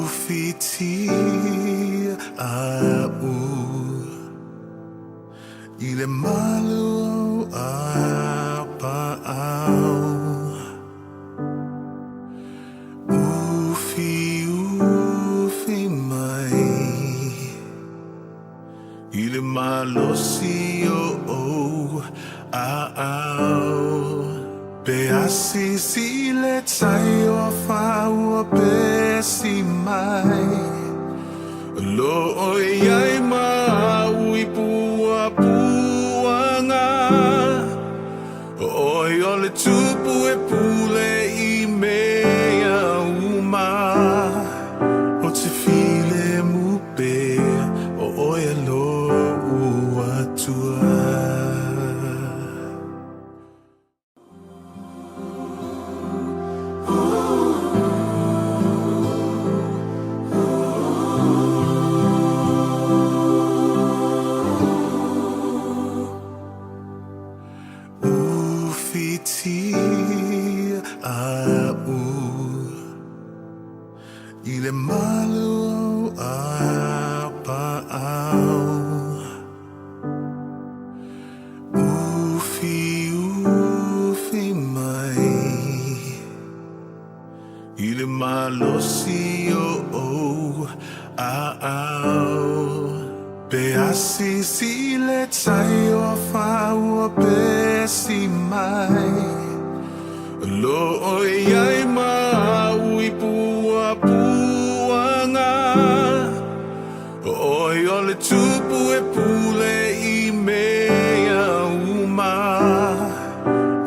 Ufiti a u I le malu o a paau Ufi ufi mai I le malosi o ou aao Pe asisi le tai o afa ua pesi mai Lo o iai ma au i puapuaga Oi o le tupu e pule i mea uma O te filemu pea o oe e lo'u Atua. Ufiti a u I le malu o a paau Ufi ufi mai I le malosi o ou aao Pe asisi le tai o afa ua pesi mai Lo o iai ma au i puapuaga Oi o le tupu e pule i mea uma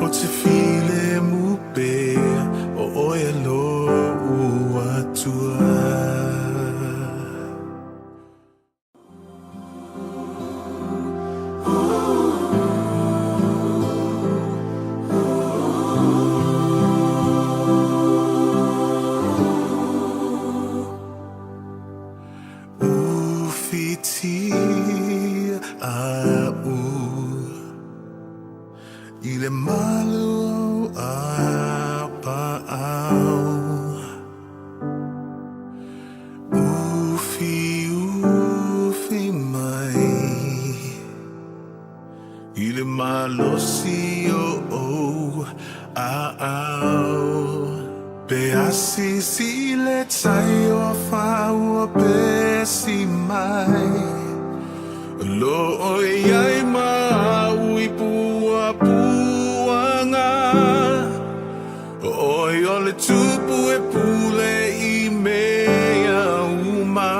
O te filemu pea o oe e lo'u Atua. I le malu o Apaau. Ufi ufi mai i le malosi o ou aao. Pe asisi le tai o afa ua pesi mai, Lo o iai ma au i puapuaga. Oi o le tupu e pule i mea uma.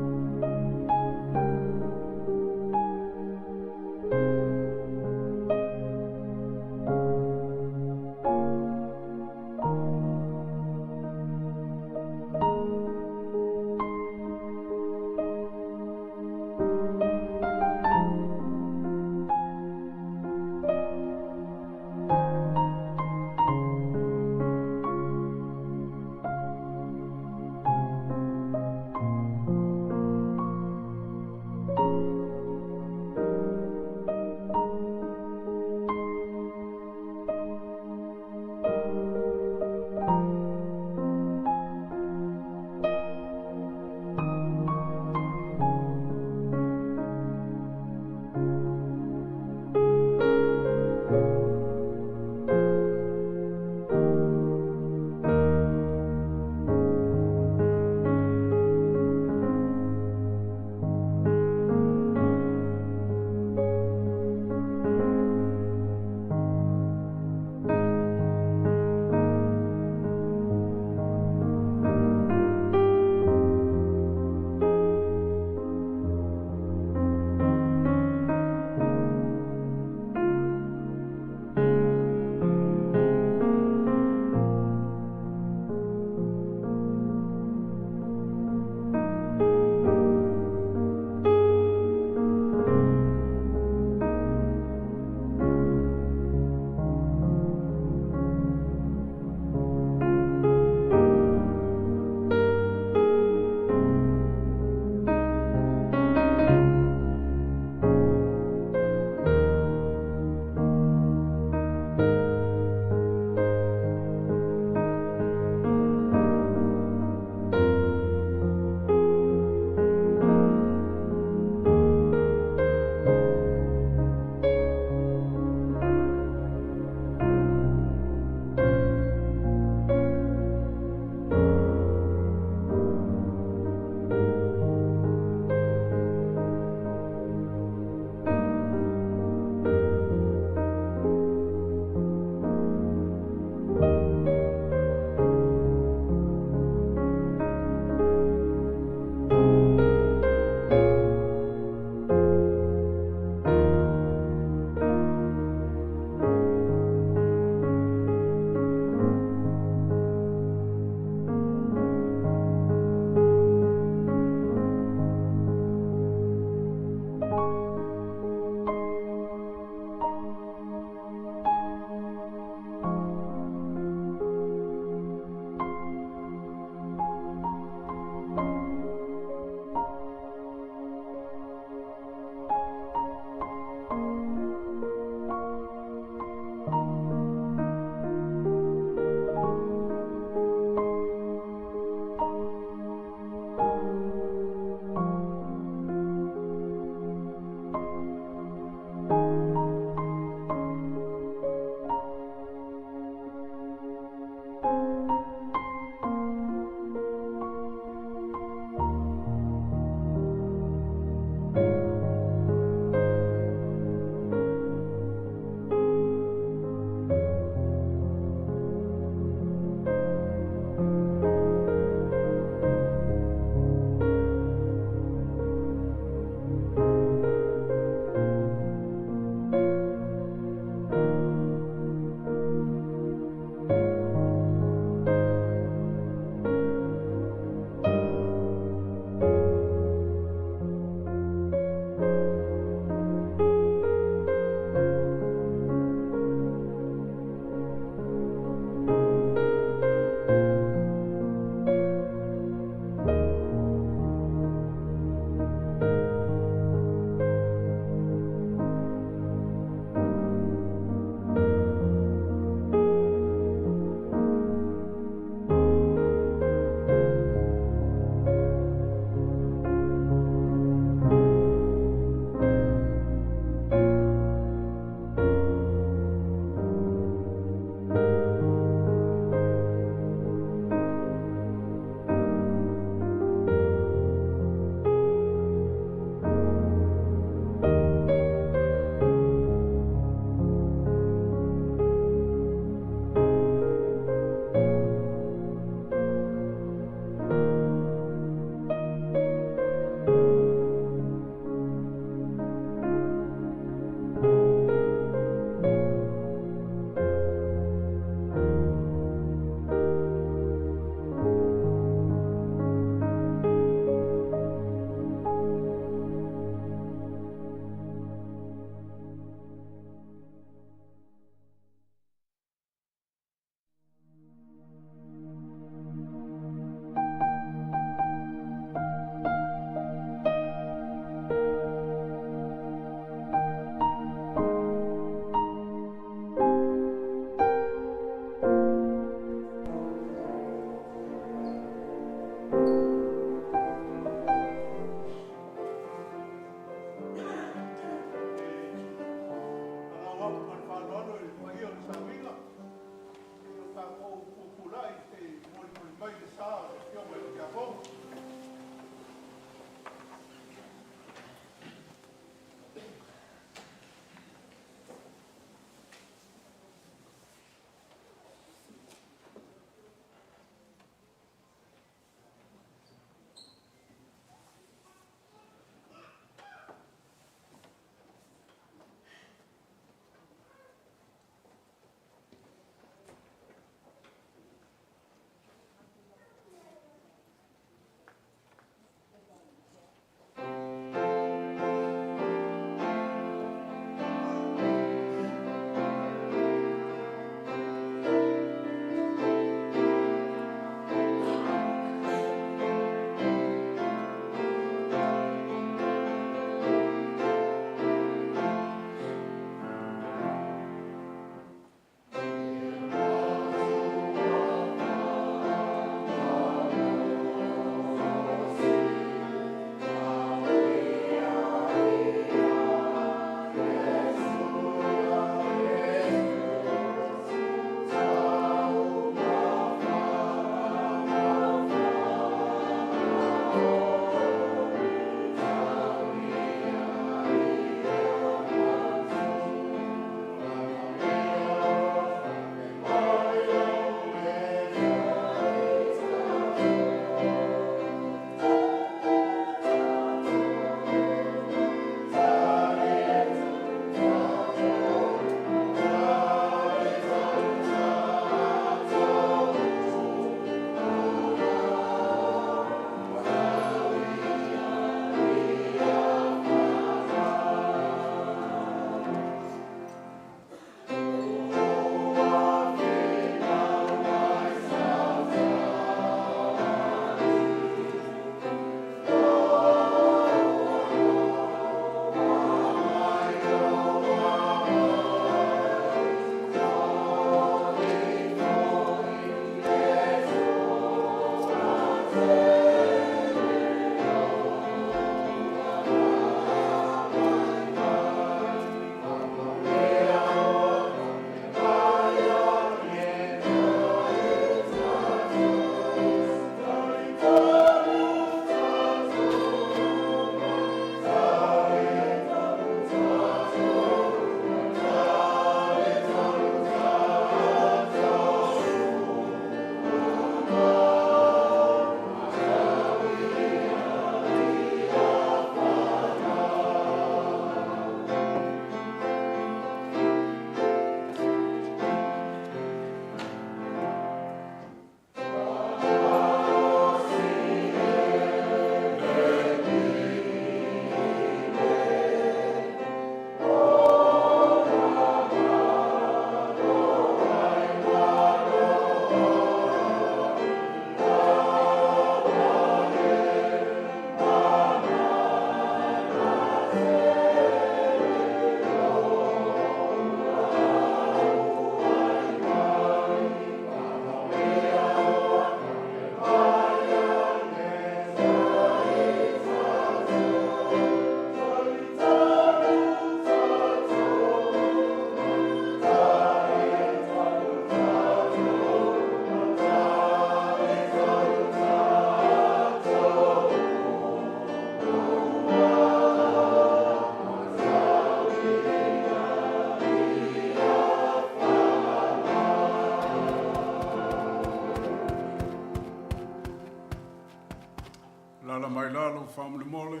Alaala mai lalo faamolemole.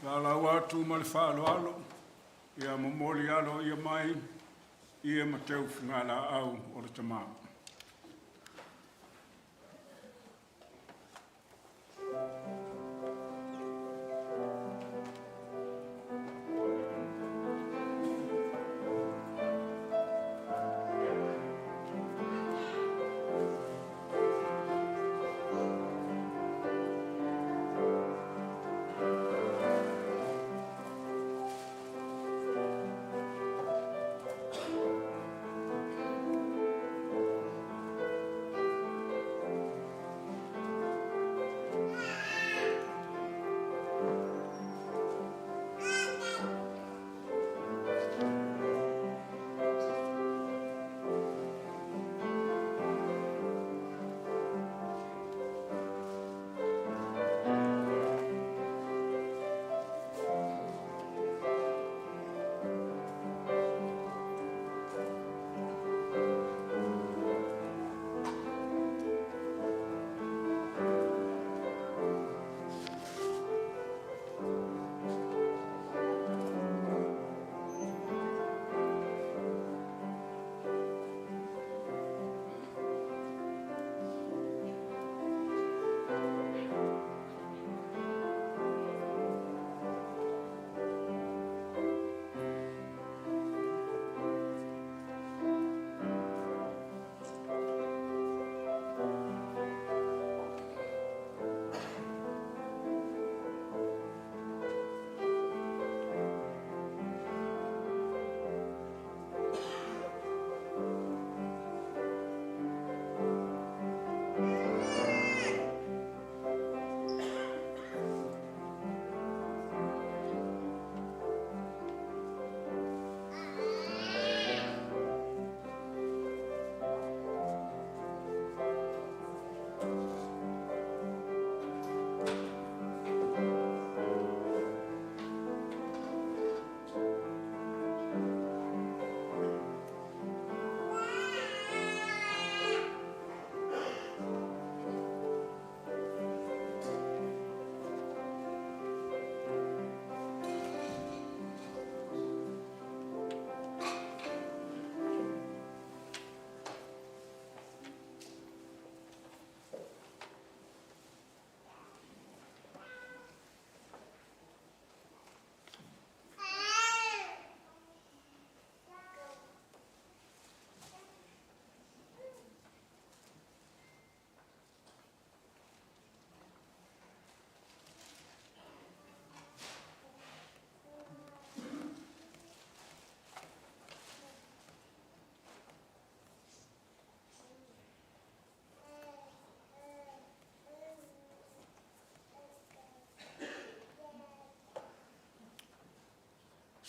Valaau atu ma le faaaloalo, ia momoli aloaia mai ia ma teu fugalaau o le Tama.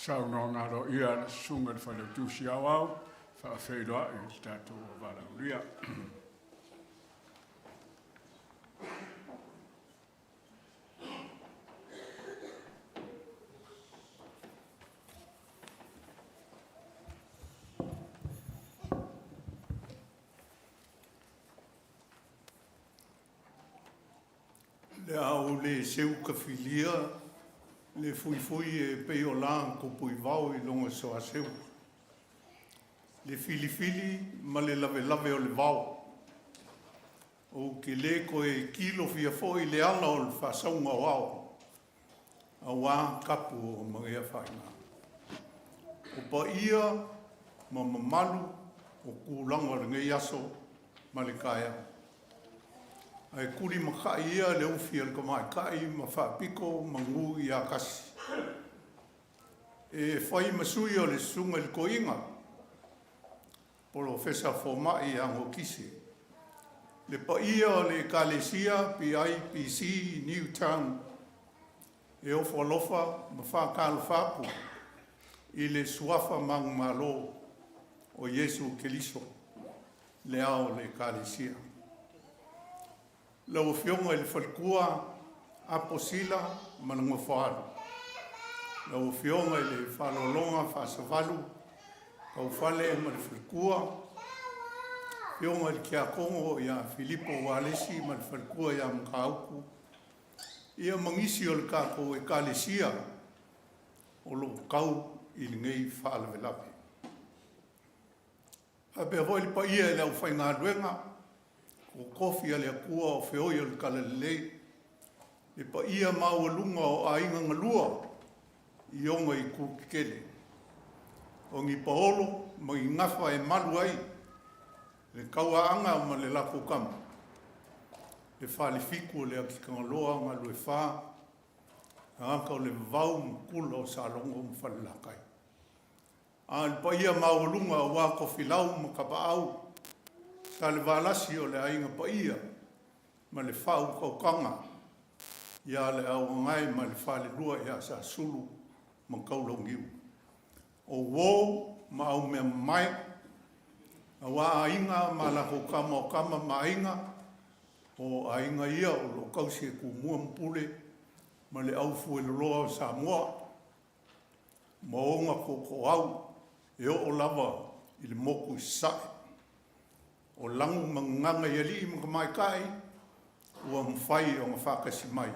Saunoaga aloaia a le Susuga i le Failautusi Aoao faafeiloai le tatou valaaulia. Le a ou le seu kafilia le fuifui e pei o la tupu i vao i luga soaseu. Le filifili ma le lavelave o le vao. Ou te le toe kilofia foi le ala o le faasauga o ao. Auā tapu o magea faaiga. O paia ma mamalu o tulaga o lenei aso ma le taeao. Ae tulimatai ia le ufi a le tamaitai ma faapito manu ia tasi. E fai ma sui o le susuga i le toeaina, Polofesa Fomai Ago Kise. Le paia o le Ekalesia PIPC Newtown e ofo alofa ma faatalofa atu i le suafa manumalo o Iesu Keriso, le ao o le Ekalesia. Lau Afioga i le Faletua Apo Sila ma le Nofoalu. Lau Afioga i le Faaaloaloga Faasavalu Taufale ma le Faletua. Afioga i le Tiakono ia Filipo Ualesi ma le faletua ia Matautu, ia ma nisi o le tatou Ekalesia o lo o tau i lenei faalavelave. Faapea foi le paia i le aufaigaluega totofi a le Atua o feoi o le Talalelei, le paia maualuga o aiga na lua i ona itu tetele, o ni paolo ma ni gafa e malu ai le tauaana ma le latou tama, le falefitu o le Atitagaloa Galuefa, tagata o le vavau ma tula o Salogo ma Falelatai. A o le paia maualuga aua Tofilau ma Tapaau, Salevalasi o le Aiga Paia ma le faautautaga ia le Auogae ma le Falelua ia Sasulu ma Taulauniu. O uo ma aumea mamae, aua Aiga ma latou Tama, o Tama ma Aiga, o aiga ia o lo o tausi e Tumua ma Pule ma le aufueloloa o Samoa ma ona tootooau e oo lava i le motu i Sasae. O lanu ma gagana i alii ma tamaitai ua mafai ona faatasi mai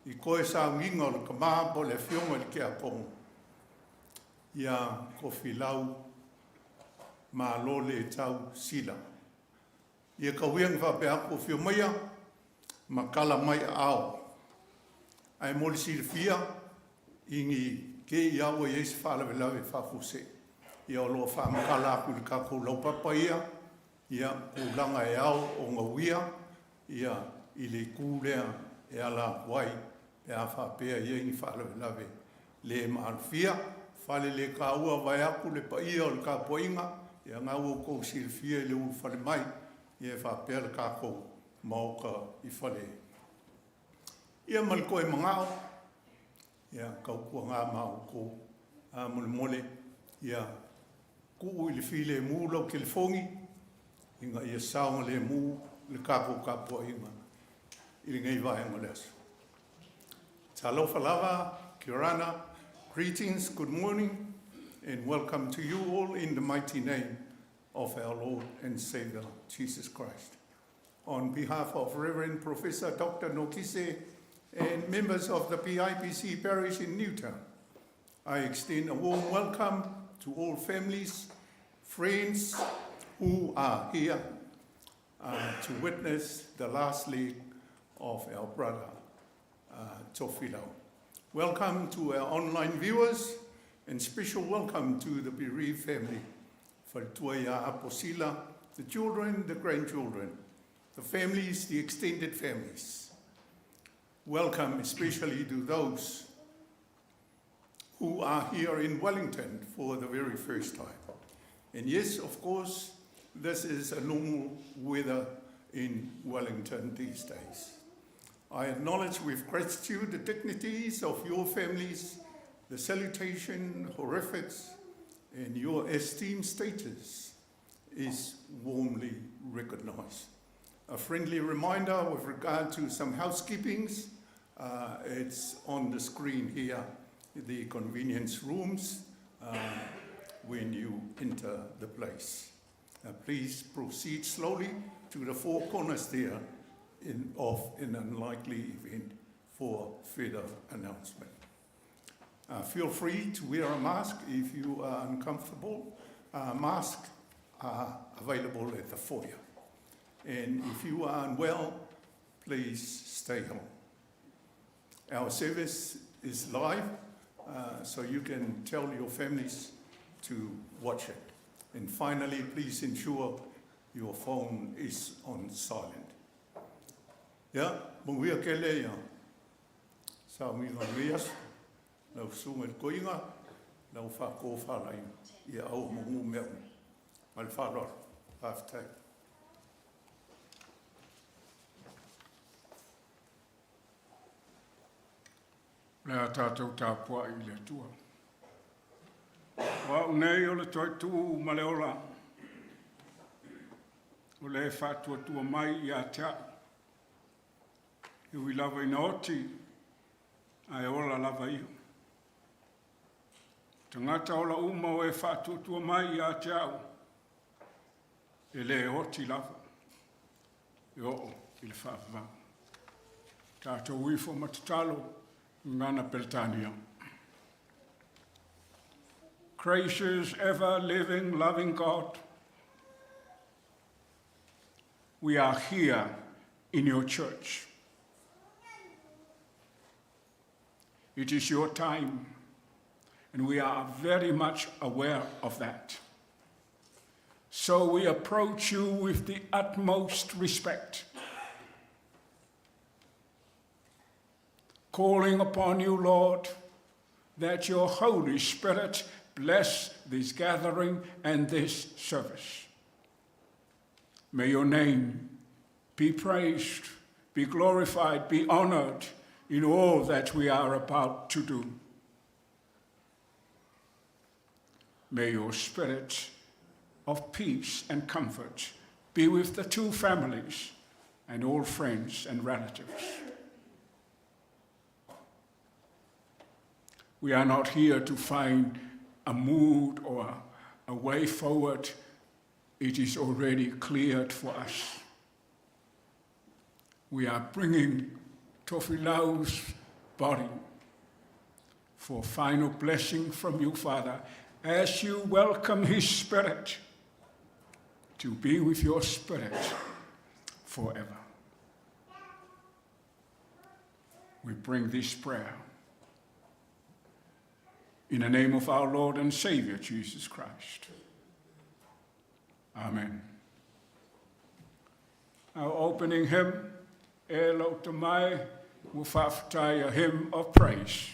i toe sauniga o le tama po o le afioga i le Tiakono ia Tofilau Maloletau Sila. Ia tau ia ina faapea atu, afio maia ma tala mai aao. Ae mo le silafia, i ni te i lava ua i ai se faalavelave faafuasei, ia o lo o faamatala atu i le tatou laupapa ia tulaga e ao ona uia ia i le itu lea e ala atu ai pe a faapea e i ai ni faalavelave le maalofia. Faleletaua vaeatu le paia o le tapuaiga, ia na ua outou silafia i le ulufale mai, ia e faapea le tatou maota i fale. Ia ma le toe manao, ia tautuana ma outou molemole, ia tuu i le filemu lau telefoni ina ia saogalemu le tatou tapuaiga i lenei vaega o le aso. Talofa lava, kia ora, greetings, good morning, and welcome to you all in the mighty name of our Lord and Savior Jesus Christ. On behalf of Reverend Professor Dr. Nokise and members of the PIPC parish in Newtown, I extend a warm welcome to all families, friends who are here to witness the last leg of our brother Tofilau. Welcome to our online viewers and special welcome to the bereaved family, Faletua ia Aposila, the children, the grandchildren, the families, the extended families. Welcome especially to those who are here in Wellington for the very first time. And yes, of course, this is a normal weather in Wellington these days. I acknowledge with gratitude the dignities of your families, the salutation, horrifics, and your esteemed status is warmly recognized. A friendly reminder with regard to some housekeepings, it's on the screen here, the convenience rooms when you enter the place. Please proceed slowly to the four corners there of an unlikely event for further announcement. Feel free to wear a mask if you are uncomfortable. Masks are available at the foyer. And if you are unwell, please stay home. Our service is live, so you can tell your families to watch it. And finally, please ensure your phone is on silent. Ia, manuia tele ia sauniga o lenei aso, lau susuga i le toeaina, lau faatofalaiga, ia aua manu mea uma. Ma le faaaloalo. Faafetai. O le a tatou tapuai i le Atua. O au nei o le toetuu ma le ola, o le faatuatua mai ia te au. E ui lava ina oti, ae ola lava ia. Tagata ola uma o e faatuatua mai ia te au. E le oti lava e oo i le faavavau. Tatou ifo ma tatalo gagana Peretania. Gracious, ever living, loving God, we are here in your church. It is your time, and we are very much aware of that. So we approach you with the utmost respect, calling upon you, Lord, that your Holy Spirit bless this gathering and this service. May your name be praised, be glorified, be honored in all that we are about to do. May your spirit of peace and comfort be with the two families and all friends and relatives. We are not here to find a mood or a way forward. It is already cleared for us. We are bringing Tofilau's body for final blessing from you, Father, as you welcome his spirit to be with your spirit forever. We bring this prayer in the name of our Lord and Savior, Jesus Christ. Amen. Our opening hymn, E Lou Uta Mai, ua faafetai, a hymn of praise.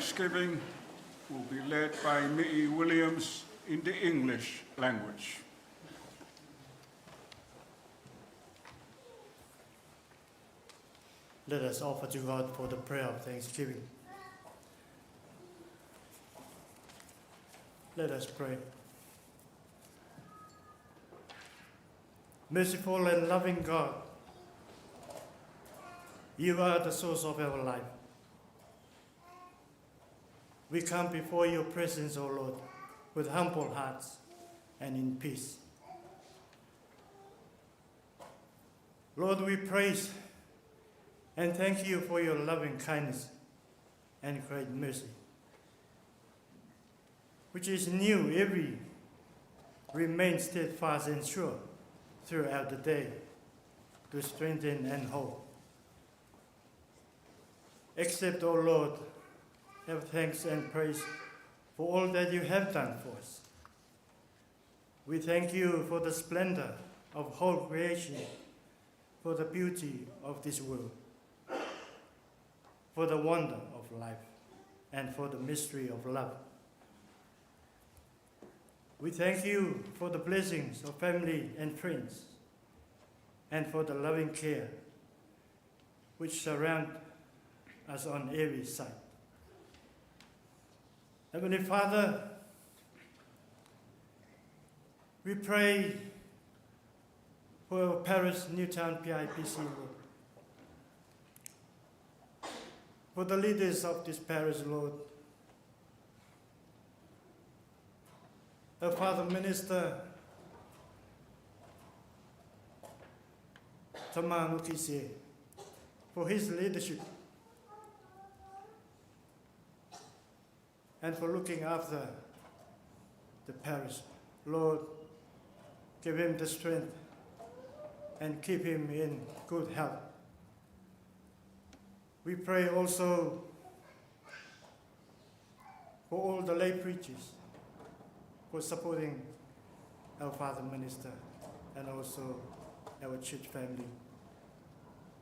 thanksgiving will be led by Mi'i Williams in the English language. Let us offer to God for the prayer of thanksgiving. Let us pray. Merciful and loving God, you are the source of our life. We come before your presence, O Lord, with humble hearts and in peace. Lord, we praise and thank you for your loving kindness and great mercy, which is new every, remain steadfast and sure throughout the day to strengthen and hope. Accept, O Lord, have thanks and praise for all that you have done for us. We thank you for the splendor of whole creation, for the beauty of this world, for the wonder of life, and for the mystery of love. We thank you for the blessings of family and friends, and for the loving care which surround us on every side. Heavenly Father, we pray for our parish, Newtown PIPC, Lord. For the leaders of this parish, Lord. The Father Minister, Tamanu Kise, for his leadership and for looking after the parish. Lord, give him the strength and keep him in good health. We pray also for all the lay preachers for supporting our Father Minister and also our church family.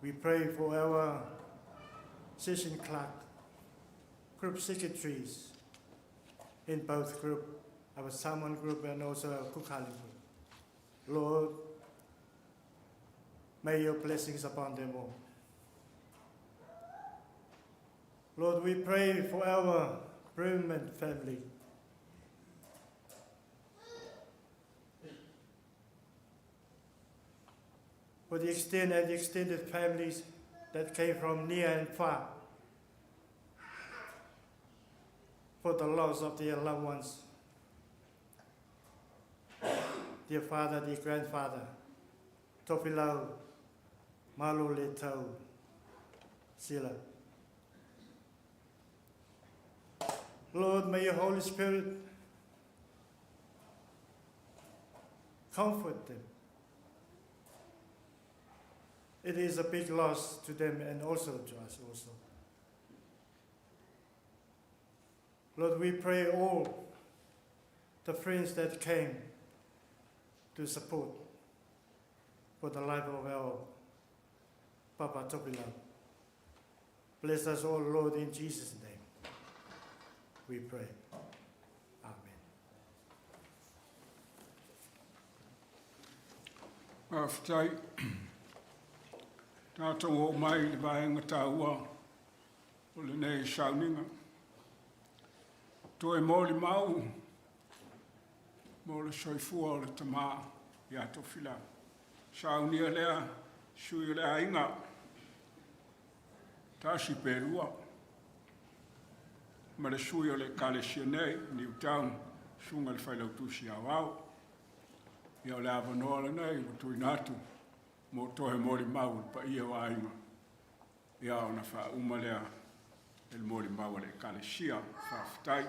We pray for our session clerk, group secretaries in both group, our Samoan group and also our Cook Island group. Lord, may your blessings upon them all. Lord, we pray for our bereavement family. For the extended and the extended families that came from near and far, for the loss of their loved ones, dear father, dear grandfather, Tofilau, Malo Letau, Sila. Lord, may your Holy Spirit comfort them. It is a big loss to them and also to us also. Lord, we pray all the friends that came to support for the life of our Papa Tofilau. Bless us all, Lord, in Jesus' name. We pray. Amen. Faafetai. Tatou oo mai i le vaega taua o lenei sauniga. Toe molimau mo le soifua o le tamā ia Tofilau. Saunia lea sui o le aiga. Tasi pe lua. Ma le sui o le Ekalesia nei, Newtown, susuga i le Failautusi Aoao. Ia o le avanoa lenei ua tuuina atu mo toe molimau i le paia o aiga. Ia ona faauma lea e le molimau a le Ekalesia. Faafetai.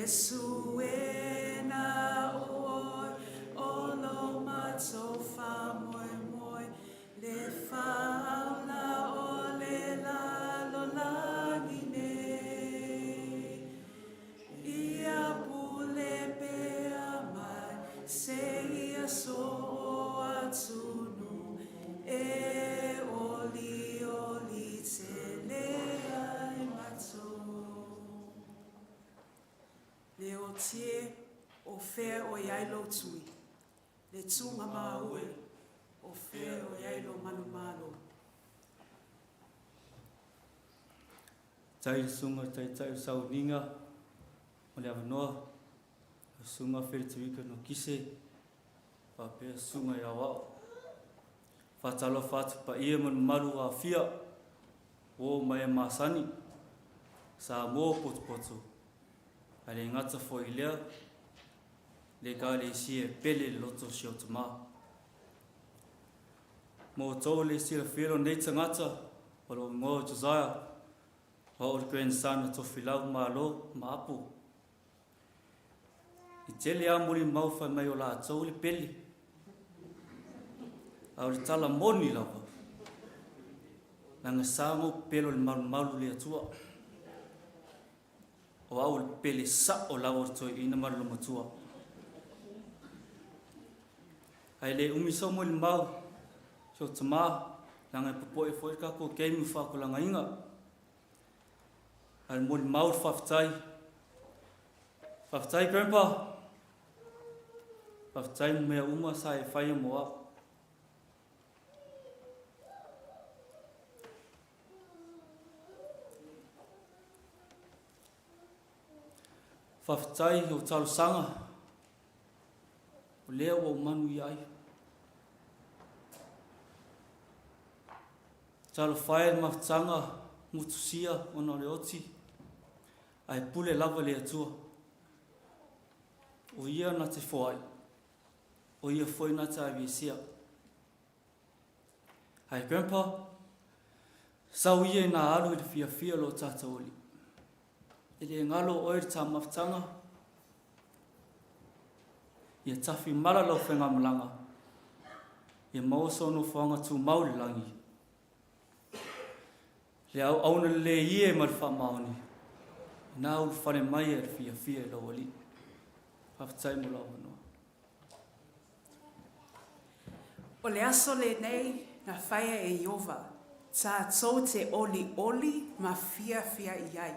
Iesu e na oi o lo matou faamoemoe le faaola o le lalolagi nei. Ia pule pea mai seia soo atunuu e olioli tele ai matou. Le otie o fea o i ai lou tui, le tūnga māue o fea o i ai lou manumalo. Tai le susuga i le Taitai o le Sauniga mo le avanoa, lau Susuga Feliterica Nokise faapea le Susuga i Aoao. Faatalofa atu paia ma le mamalu ua aofia, uo ma e masani, Samoa potopoto, ae le gata foi i lea, le Ekalesia e pele i le loto o si ou tama. Mo outou le silafia lou nei tagata, o lou igoa o Josiah, o au o le grandson o Tofilau Malo ma Apo. I tele a molimau fai mai o latou le pele, a o le tala moni lava, leaga sa ma pepelo i le malumalu le Atua. O au o le pele sa'o lava o le toeaina ma le olomatua. Ae le umi sau molimau si ou tama, leaga e popo'e foi le tatou taimi o faatulagaina. Ae molimau le faafetai. Faafetai Grandpa. Faafetai mo mea uma sa e faia mo au. Faafetai i lau talosaga, o lea ua ou manuia ai. Talofa e le mafutaga motusia ona o le oti, ae pule lava le Atua. O ia na te foai, o ia foi na te aveesea. Ae Grandpa, sau ia ina alu i le fiafia o lo tatou alii. E le galo oe le ta mafutaga, ia tafi mala lau faigamalaga, ia maua sou nofoaga tumau i le lagi. Le auauna lelei ia ma le faamaoni, ina ulufale mai e le fiafia i lou alii. Faafetai mo lou avanoa. O le aso lenei na faia e Ieova, tatou te olioli ma fiafia i ai.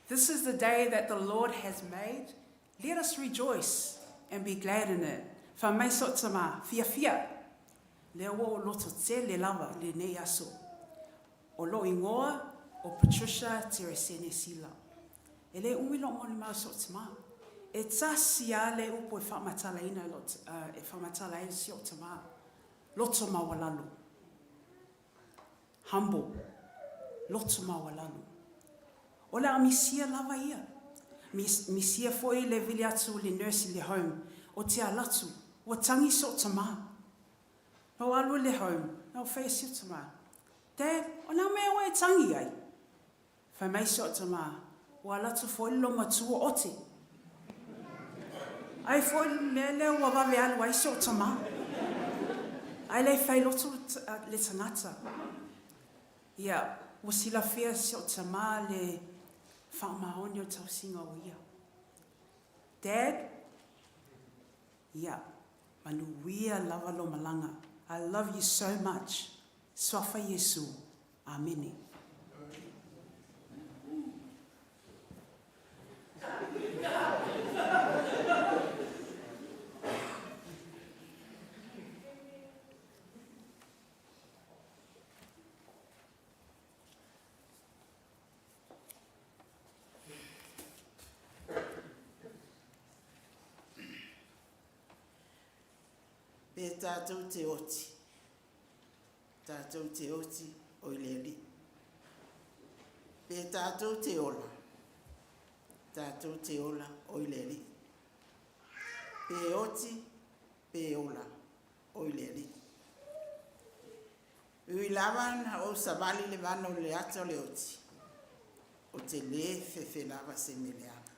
This is the day that the Lord has made, let us rejoice and be glad in it. Fai mai so tama, fiafia! Lea ua ou loto tele lava lenei aso. O lou igoa o Patricia Teresene Sila. E le umi lou molimau sootama. E tasi a le upu e faamatalaina e faamatala ai si ou tama, loto maualalo. Humble. Loto maualalo. O le a misia lava ia. Misia foi le vili atu le nurse i le home, o te alatu, ua tangi sootama. Na ou alu i le home, na ou fai e si ou tama, Dad, o na mea ua e tangi ai? Fai mai si ou tama, Ua alu atu foi le lomatua ote. Ai foi le mea lea ua vave alu ai si ou tama. Ai le fai loto le tagata. Ia, ua silafia si ou tama le faamaoni o le tausiga o ia. Dad, Ia, manuia lava lo malaga. I love you so much. Suafa Iesu. Amene. Pe tātou te oti, tātou te oti o i le alii. Pe tātou te ola, tātou te ola o i le alii. Pe oti, pe ola o i le alii. Ui lava na ou savali le vana o le ata o le oti, o te lē fefe lava se mea leaga.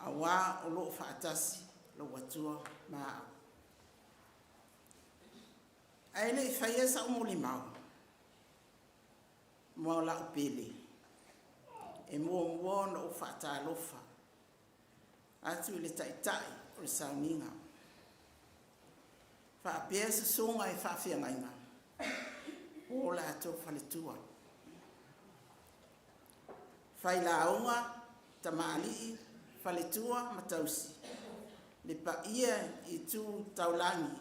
Auā o loo faatasi lou Atua ma a'u. Ae le i faia sa'u molimau mo la'u pele, e muamua ona ou faatalofa atu i le Taita'i o le sauniga, faapea susuga i faafeagaiga o latou faletua, failauga, tamalii, faletua ma tausi, le paia i tu taulagi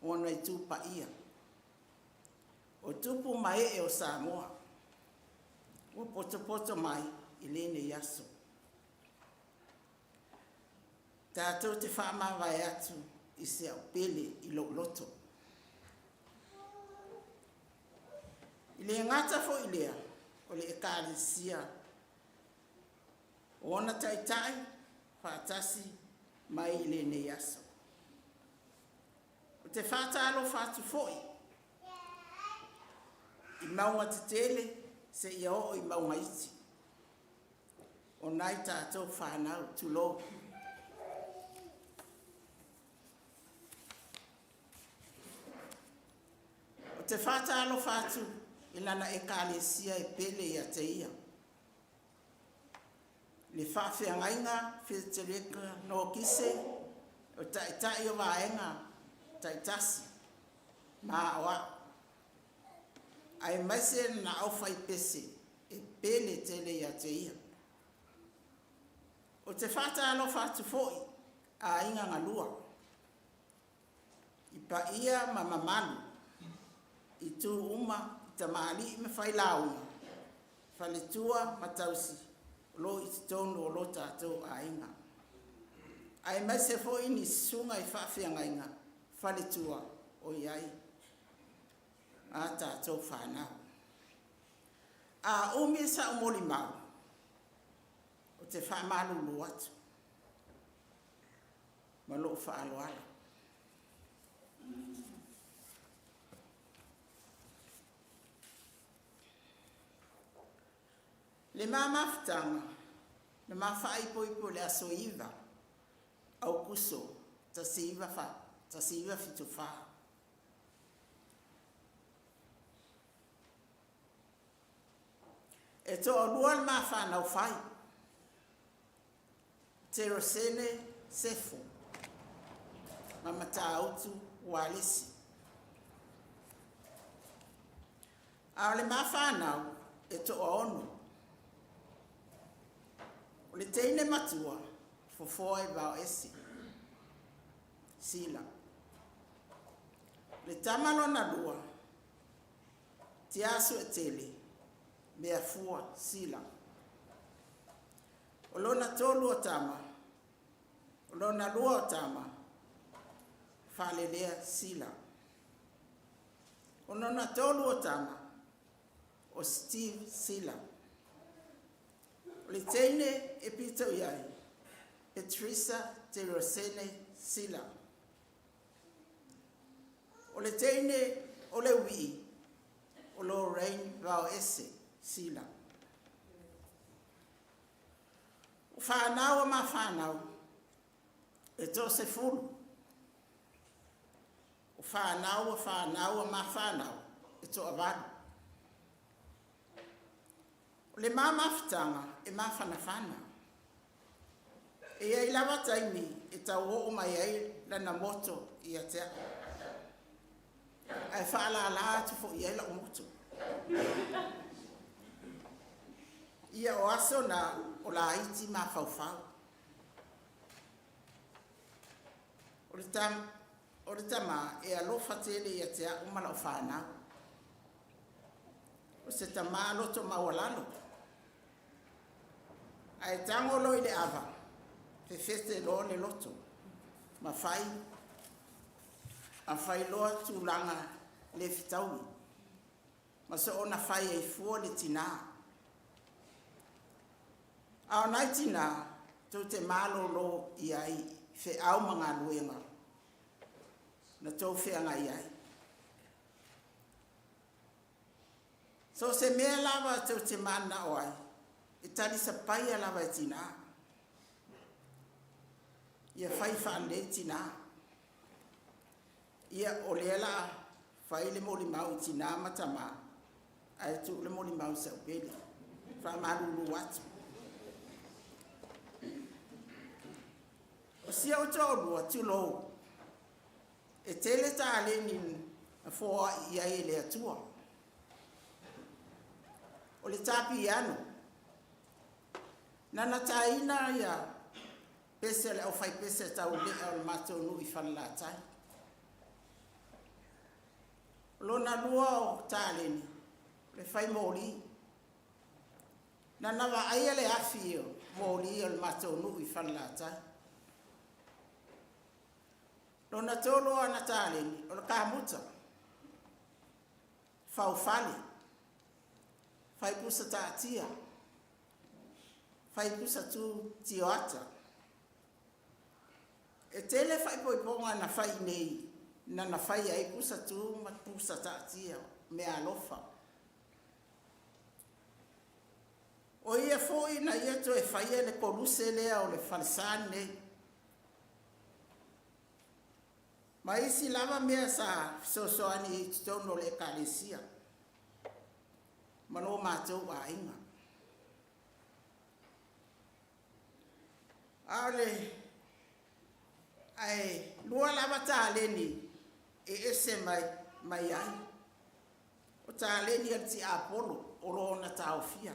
o ona itu paia, o tupu ma ee o Samoa ua potopoto mai i lenei aso. Tatou te faamavae atu i se au pele i lou loto. I le gata foi lea o le Ekalesia o ona taitai faatasi mai i lenei aso. Ou te faatalofa atu foi i mauga tetele seia oo i mauga iti o nai tatou fanau, tulou. Ou te faatalofa atu i lana Ekalesia e pele ia te ia, le Faafeagaiga Fetereka Nokise, o taitai o vaega taitasi ma aoao, aemaise lana aufaipese e pele tele ia te ia. Ou te faatalofa atu foi aiga galua i paia ma mamalu i tu uma i tamalii ma failauga, faletua ma tausi o lo o i totonu o lo tatou aiga, aemaise foi ni susuga i faafeagaiga faletua o i ai a tatou fanau. A umi sa'u molimau, ou te faamalulu atu ma lou faaaloalo. Le ma mafutaga na ma faaipoipo i le aso 9 Aukuso 1974. E toalua le ma fanau fai, Terosene Sefo ma Matautu Walesi. A o le ma fanau e toaono. O le teine matua, fofoa i Vaoese, Sila. Le tama lona lua, Tiasuetele, Meafua, Sila. O lona tolu o tama, o lona lua o tama, Falelea, Sila. O lona tolu o tama, o Steve Sila. O le teine e pito i ai, Patricia Terosene Sila. O le teine o le uii, o Lorraine Vaoese Sila. O fanau a ma fanau, e 30. O fanau a fanau a ma fanau, e 8. O le ma mafutaga e mafanafana. E i ai lava taimi e tauoo mai ai lana moto ia te a'u, ae faalālā atu foi i ai la'u moto. Ia o aso na o laiti mafaufau. O le, tam, o le tamā e alofa tele ia te a'u ma la'u fanau. O se tamā loto maualalo. Ae tago loa i le ava, fefete loa le loto, ma fai a fai loa tulaga le fetaui, ma soona fai ai fua le tinā. A o nai tinā, tou te malōlō i ai feau ma galuega na tou feagai ai. So o se mea lava tou te mananao ai, e talisapaia lava e tinā. Ia fai faalelei tinā. Ia o lea la fai le molimau i tinā ma tamā, ae tuu le molimau i sau pele. Faamalulu atu. O si ou toalua, tulou, e tele taleni na foai i ai e le Atua. O le tā piano, na na tāina ia pese le au fai pese tau lea o le matou nuu i Falelatai. O lona lua o taleni, le fai moli. Na na vaaia le afi o moli o le matou nuu i Falelatai. Lona tolu o ana taleni, o le kamuta, faufale, fai pusa taatia, fai pusa tu tioata. E tele faaipoipoga na fai nei, na na fai ai pusa tu ma pusa taatia, mea alofa. O ia foi na ia toe faia le koluse lea o le falesa nei. Ma isi lava mea sa fesoasoani i totonu o le ekalesia ma lo matou aiga. A o le ae lua lava taleni e ese mai mai ai. O taleni a le tiapolo o lo ona taofia.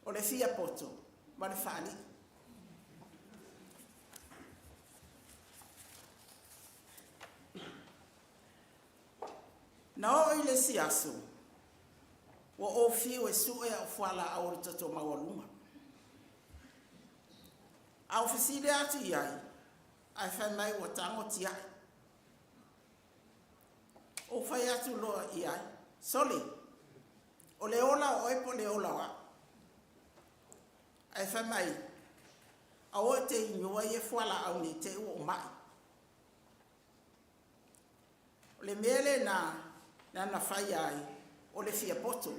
O le fia poto ma le faalii. Na oo i le isi aso, ua ou fiu e sue au fualaau o le toto maualuga. A ou fesili atu i ai, ae fai mai ua tago tiai. Ou fai atu loa i ai, sole, o le ola o oe po o le ola o au. Ae fai mai, aua e te inua ia fualaau nei te i ua ou mai. O le mea lena na na fai ai o le fia poto.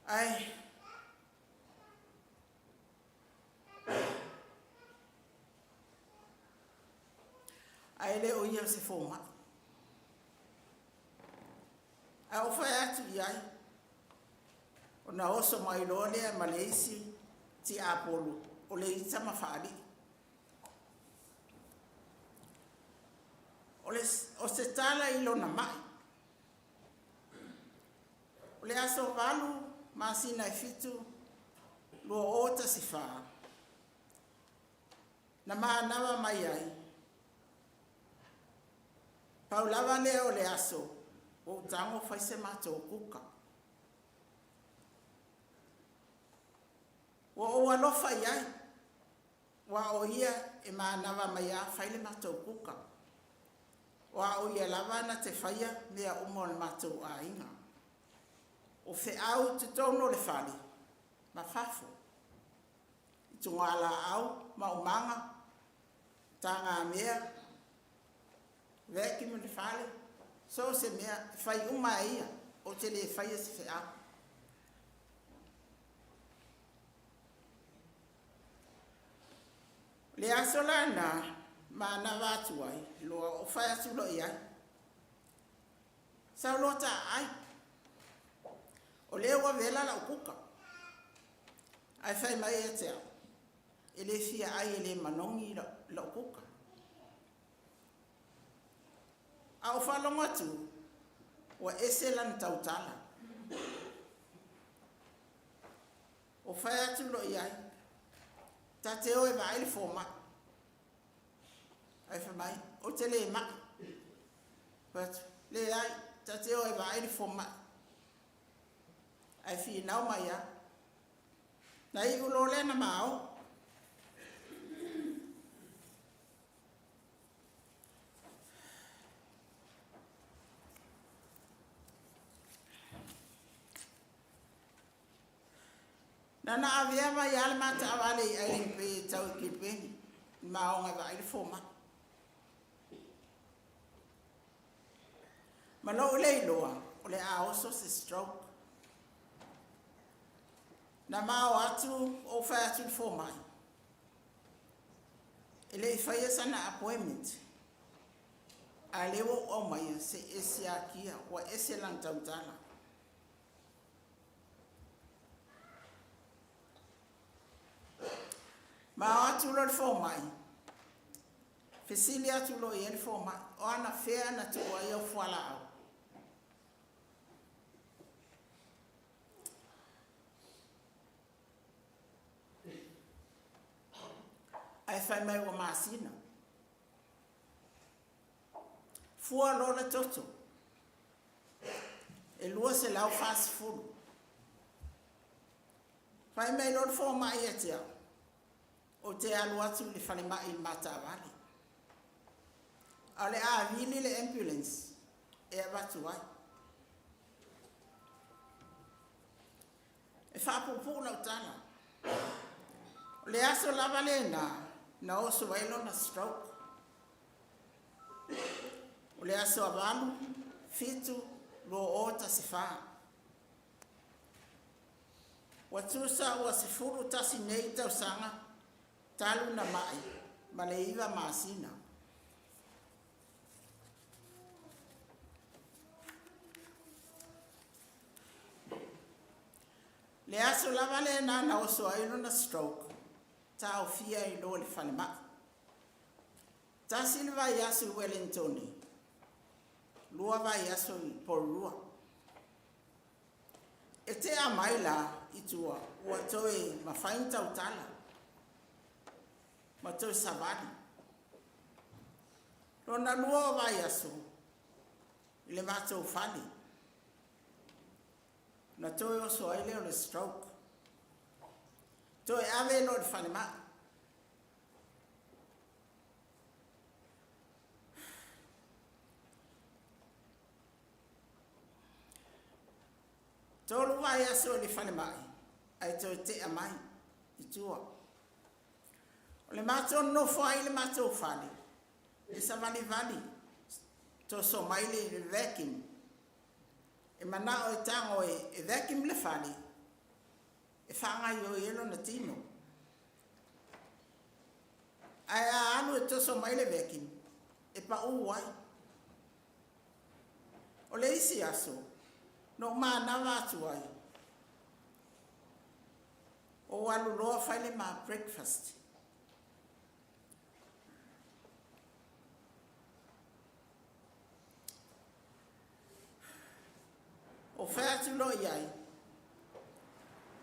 Ae ae le o ia o se fomai. Ae ou fai atu i ai, ona oso mai loa lea ma le isi tiapolo o le ita ma faalii. O, le, o se tala i lona mai. O le aso 8 masina e 7 2014 na manava mai ai. Pau lava lea o le aso ua ou tago fai se matou kuka. Ua ou alofa i ai, ua o ia e manava mai a fai le matou kuka. O a o ia lava na te faia mea uma o le matou aiga. O feau i totonu o le fale ma fafo. I tugalaau ma umaga, tagamea, vacuum le fale, so o se mea, e fai uma e ia, ou te le faia se feau. Le aso lana, manava atu ai, loa o fai atu loa i ai. Sau loa ta ai. O lea ua vela lau kuka. Ae fai mai ia te au, e le fia ai e le manogi lau kuka. A o faalogo atu, ua ese lana tautala. O fai atu loa i ai, ta te o e vaai le fomai. Ae fai mai, ou te le mai. Fai atu, leai, ta te o e vaai le fomai. Ae finau mai a. Na iu loa lea na mao. Na na avea mai lava le ma taavale i Island Bay e tau i Kilbeni, i maoga e vaai le fomai. Ma lou le iloa, o le a oso se stroke. Na ma o atu ou fai atu i le fomai. E le i faia sana appointment. A lea ua ou aumaia se i e siakia ua ese lana tautala. Ma o atu loa le fomai, fesili atu loa i ai le fomai, o anafea na tuu ai au fualaau? Ae fai mai ua masina. Fua loa le toto. E 240. Fai mai loa le fomai ia te au, ou te alu atu i le falemai i le ma taavale. A o le a vili le ambulance e avatu ai. E faapuupuu lau tala. O le aso lava lena na oso ai lona stroke. O le aso 8, 7, 2014. Ua tusa ua 11 nei tausaga talu na mai ma le 9 masina. Le aso lava lena na oso ai lona stroke, taofia ai loa i le falemai. Tasi le vaiaso i Wellingtone, lua vaiaso i Porirua. E tea mai la i tua ua toe mafai ona tautala ma toe savali. Lona lua o vaiaso i le matou fale, na toe oso ai lea o le stroke. Toe ave loa i le falemai. Tolu vaiaso i le falemai ae toe tea mai i tua. O le matou nonofo ai i le matou fale, e savalivali toso mai le vacuum. E manao e tago e vacuum le fale e faagaioi ai lona tino. Ae a alu e toso mai le vacuum, e pau ai. O le isi aso, na ou manava atu ai, ou alu loa fai le ma breakfast. Ou fai atu loa i ai,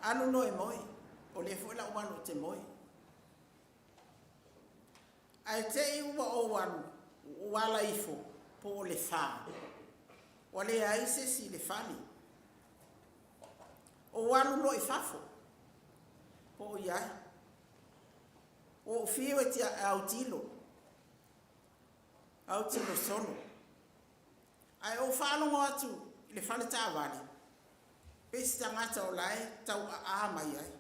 alu loa e moe, o lea foi la ua alu ou te moe. Ae te i ua ou alu, ua ala ifo po o le fa, ua leai se isi i le fale. Ou alu loa i fafo, po o i ai. Ua ou fiu e autilo, autilo solo. Ae ou faalogo atu i le fale taavale, pei se tagata o la e taua'a mai ai.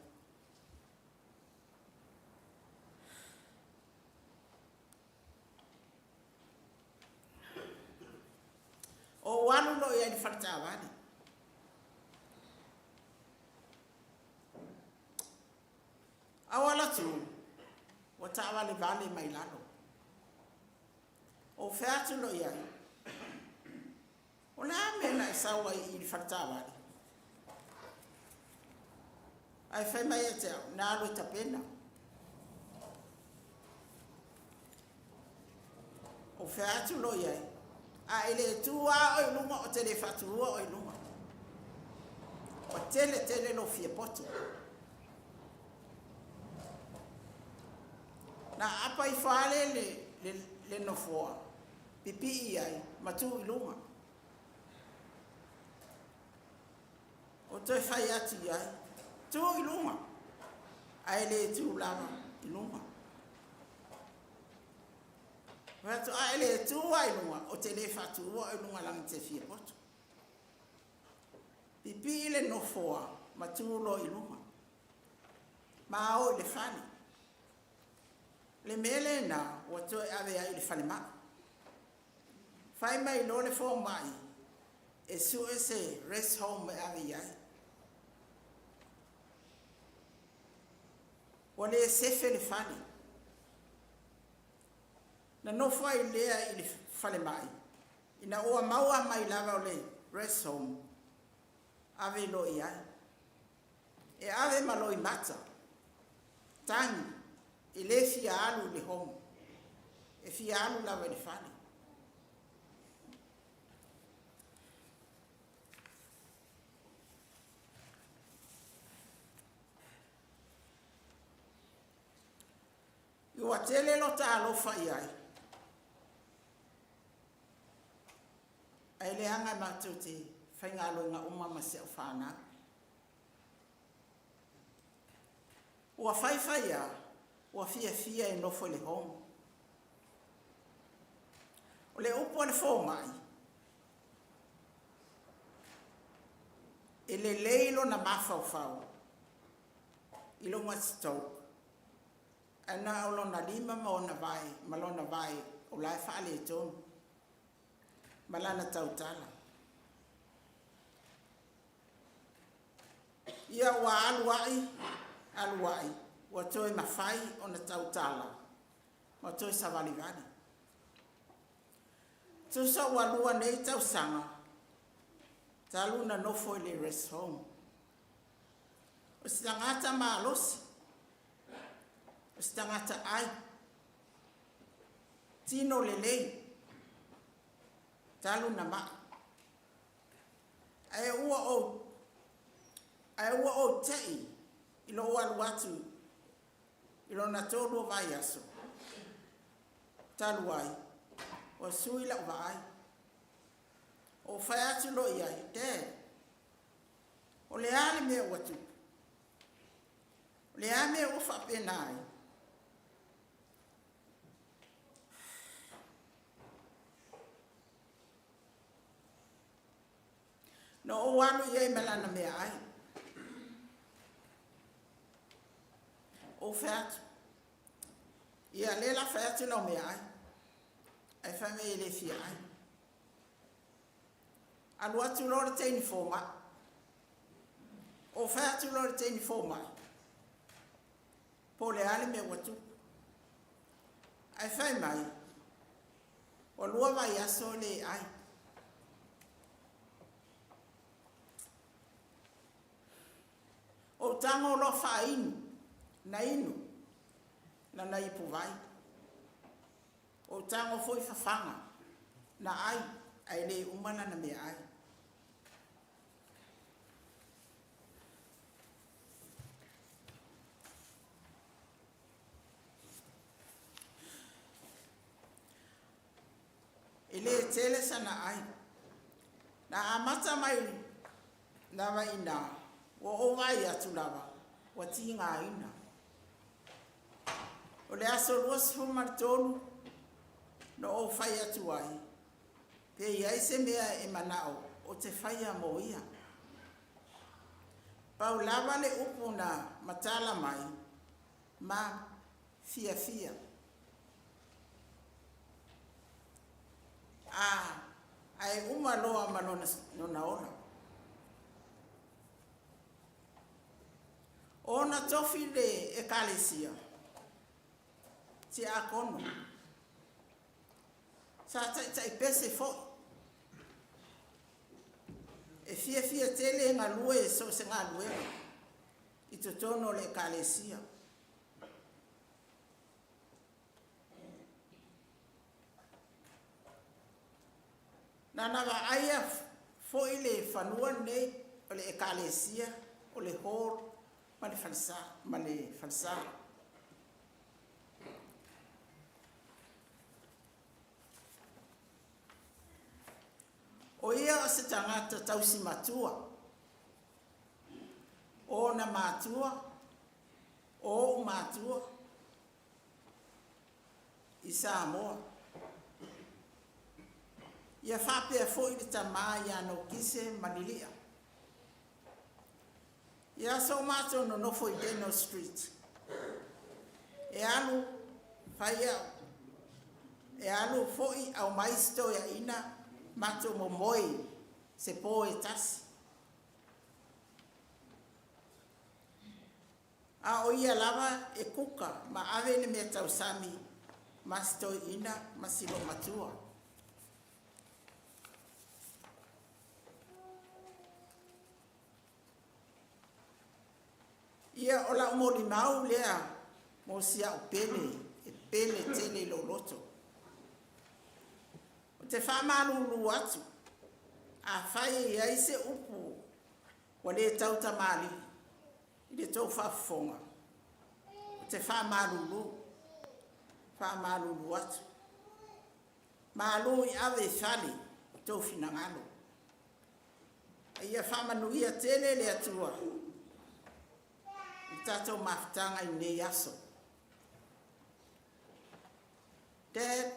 Ou alu loa i ai i le fale taavale. Auala atu, ua taavalevale mai lalo. Ou fai atu loa i ai, O le a mea na e sau ai i le fale taavale? Ae fai mai ia te au, na alu e tapena. Ou fai atu loa i ai, a e le tu lava oe i luga, ou te le faatuua oe i luga. Ua tele tele lou fia poto. Na aapa ifo lava le, le, le, le nofoa, pipii ai ma tu i luga. Ou toe fai atu i ai, tu i luga, ae le tu lava i luga. Fai atu, a e le tu lava i luga, ou te le faatuua oe i luga leaga e te fia poto. Pipii le nofoa ma tu loa i luga. Ma o i le fale. Le mea lena ua toe ave ai i le falemai. Fai mai loa le fomai e sue se rest home e ave i ai. Ua le sefe le fale. Na nofo ai lea i le falemai, ina ua maua mai lava o le rest home, ave loa i ai. E ave ma loimata, tagi, e le fia alu i le home, e fia alu lava i le fale. Ua tele lota alofa i ai, ae leaga matou te faigaluega uma ma si au fanau. Ua faifai lava, ua fiafia e nofo i le home. O le upu a le fomai, e lelei lona mafaufau i luga stroke, ae na o lona lima ma ona vae ma lona vae o la e faaletonu ma lana tautala. Ia ua alu ai, alu ai, ua toe mafai ona tautala ma toe savalivali. Tusa ua lua nei tausaga talu na nofo i le rest home. O se tagata malosi, o se tagata ai, tino lelei, talu na mai. Ae ua ou ae ua ou te'i i lou alu atu i lona tolu o vaiaso talu ai, ua sui lau vaai. Ou fai atu loa i ai, Dad, o le a le mea ua tupu? O le a mea ua faapena ai? Na ou alu i ai ma lana meaai. Ou fai atu, ia lea la fai atu lau meaai, ae fai mai e le fia ai. Alu atu loa le teine fomai. Ou fai atu loa le teine fomai, po o le a le mea ua tupu. Ae fai mai, ua lua vaiaso e le ai. Ou tago loa faainu, na inu lana ipuvai. Ou tago foi fafaga, na ai, ae le uma lana meaai. E le tele sana ai. Na amata mai lava i ina, ua ou vaai atu lava, ua tigaina. O le aso 23 na ou fai atu ai, pe i ai se mea e manao ou te faia mo ia. Pau lava le upu na matala mai, ma fiafia. A, ae uma loa ma lona, lona ola. Ona tofi le ekalesia, tiakono, sa taitai pese foi. E fiafia tele e galue e so o se galuega i totonu o le ekalesia. Na na vaaia foi le fanua lenei o le ekalesia, o le hall ma le falesa, ma le falesa. O ia o se tagata tausi matua, o ona matua, o o'u matua i Samoa. Ia faapea foi le tamā ia Nokise ma Lilia. Ia aso o matou nonofo i Daniel Street. E alu fai au. E alu foi aumai si toeaina matou momoe se po e tasi. A o ia lava e kuka ma ave le mea tausami ma si toeaina ma si loomatua. Ia o lau molimau lea mo si au pele e pele tele i lou loto. Ou te faamalulu atu, afai e i ai se upu ua le tautamalii i le tou faafofoga, ou te faamalulu, faamalulu atu. Malu i ave i fale i tou finagalo. A ia faamanuia tele le Atua i le tatou mafutaga i lenei aso. Dad,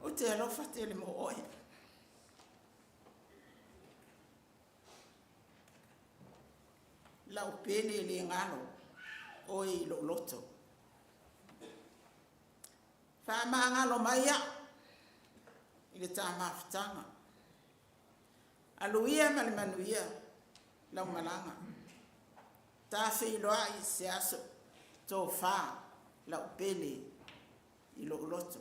ou te alofa tele mo oe. Lau pele e le galo oe i lou loto. Faamagalo mai au i le ta mafutaga. Alu ia ma le manuia lau malaga. Ta feiloai i se aso tofa lau pele i lou loto.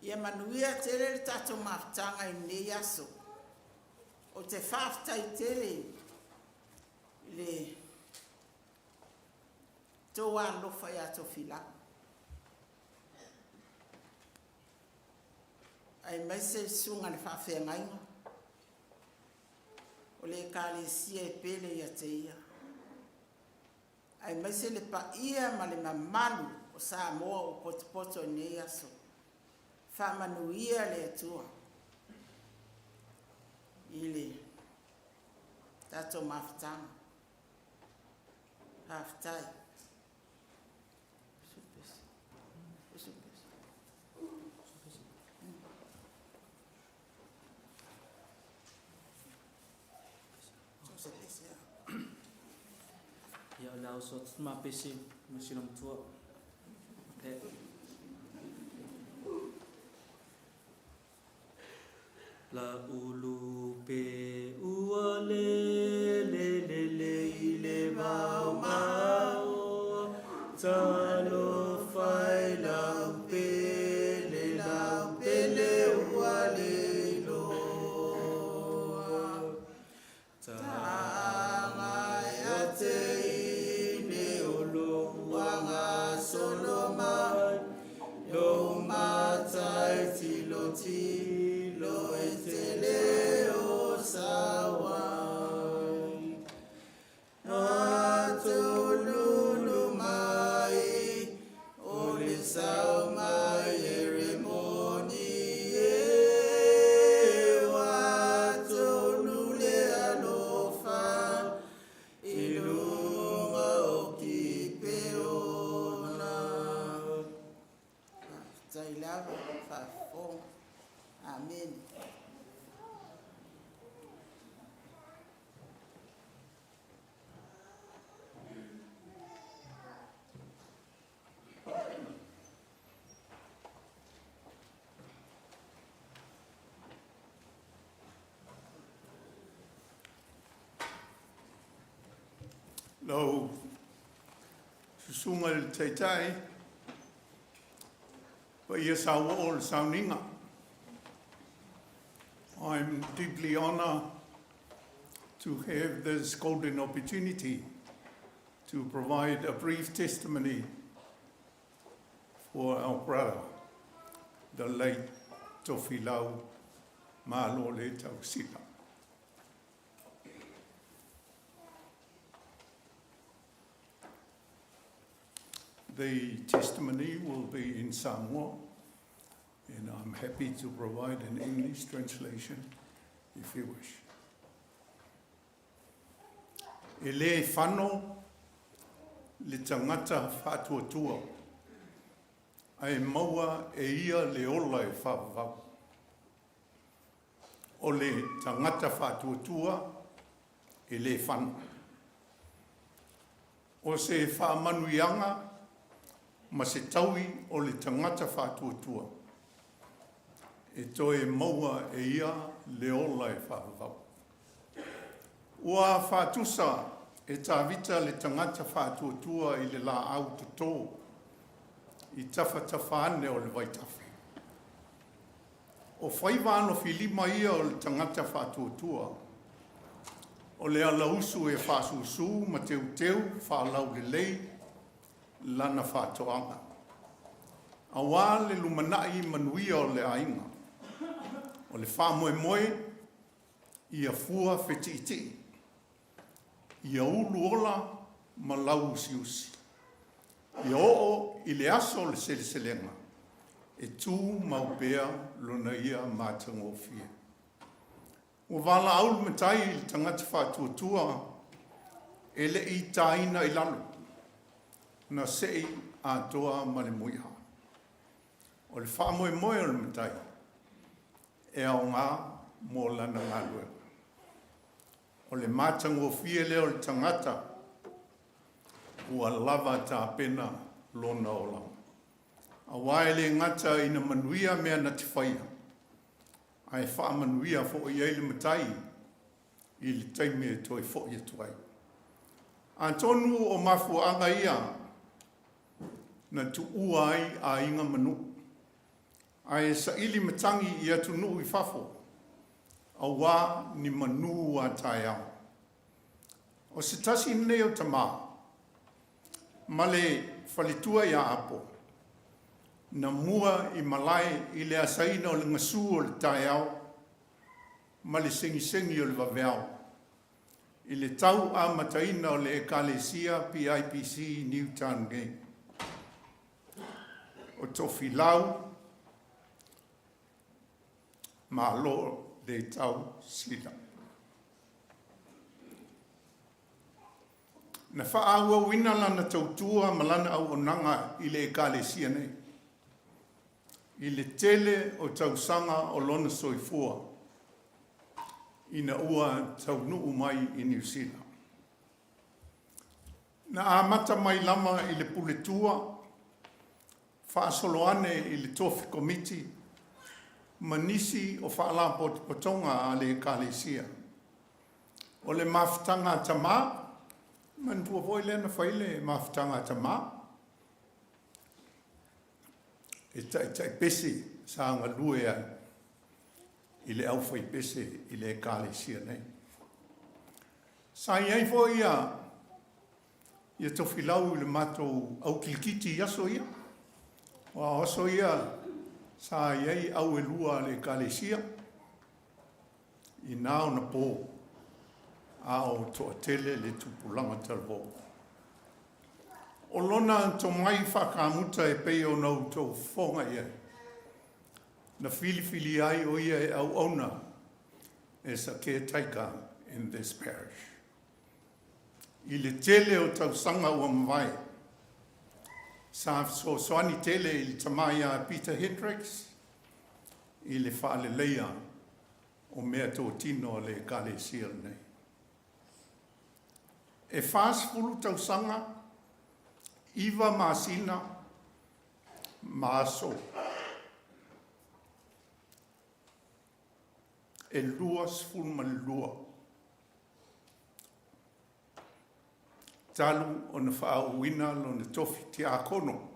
Ia manuia tele le tatou mafutaga i lenei aso. Ou te faafetai tele i le tou alolofa ia Tofilau. Aemaise le susuga i le faafeagaiga o le Ekalesia e pele ia te ia, aemaise le paia ma le mamalu o Samoa ua potopoto i lenei aso. Faamanuia le Atua i le tatou mafutaga. Faafetai. Ia, o le a oso atu le mapese ma si matua. E. La ulu pe ua le le le le i le vao mao talofa e lau pele lau pele ua le iloa Taga ia te ine o lou uagasolo mai, Lou matai tilotilo e te le o sauai. Atululu mai o le sau mai Eremoni e ua tonu le alofa i luga o Kipeona. Faafetai lava faafofoga. Amene. Lau susuga i le Taitai, paia saua o le sauniga. I'm deeply honored to have this golden opportunity to provide a brief testimony for our brother, the late Tofilau Malole Tausila. The testimony will be in Samoa, and I'm happy to provide an English translation if you wish. E le fano le tagata faatuatua, ae maua e ia le ola e faavavau. O le tagata faatuatua e le fano. O se faamanuiaga ma se taui o le tagata faatuatua, e toe maua e ia le ola e faavavau. Ua faatusa e Tavita le tagata faatuatua i le laau toto i tafatafa ane o le vaitafe. O faiva alofilima ia o le tagata faatuatua, o le alausu e faasusu ma teuteu faalaulelei lana faatoaga. Auā le lumanai manuia o le aiga. O le faamoemoe ia fua fetiitii, ia ulu ola ma lau usiusi. Ia oo i le aso o le seleselega, e tumau pea lona ia matagofie. Ua valaau le Matai i le tagata faatuatua e le i taina i lalo, na sei atoa ma le muiā. O le faamoemoe o le Matai e aoga mo lana galuega. O le matagofie lea o le tagata ua lava tapena lona olaga. Auā e le gata ina manuia mea na te faia, ae faamanuia foi ai le Matai i le taimi e toe fo'i atu ai. Atonu o mafuaaga ia na tuua ai aiga ma nuu, ae saili matagi i atunuu i fafo, auā ni manū a taeao. O se tasi lenei o tamā ma le faletua ia Apo, na mua i malae i le asaina o le gasu o le taeao ma le segisegi o le vaveao i le tau amataina o le Ekalesia PIPC i Newtown nei. O Tofilau Malo le tau sila. Na faaauauina lana tautua ma lana auaunaga i le Ekalesia nei i le tele o tausaga o lona soifua ina ua taunuu mai i Niu Sila. Na amata mai lava i le puletua, faasolo ane i le tofi komiti ma nisi o faalapotopotoga a le Ekalesia. O le mafutaga a tamā, manatua foi lea na fai le mafutaga a tamā, e taitaipese sa galue ai i le aufaipese i le Ekalesia nei. Sa i ai foi ia ia Tofilau i le matou au kilikiti i aso ia. Aua o aso ia sa i ai au e lua a le Ekalesia i na ona po, a o toatele le tupulaga talavou. O lona tomai faakamuta e pei ona outou fofoga i ai, na filifilia ai o ia e auauna as a caretaker in this parish. I le tele o tausaga ua mavae, sa fesoasoani tele i le tama ia Peter Hendricks i le faaleleia o meatotino a le Ekalesia lenei. E 40 tausaga, 9 masina ma aso e 22 talu ona faaauauina lona tofi tiakono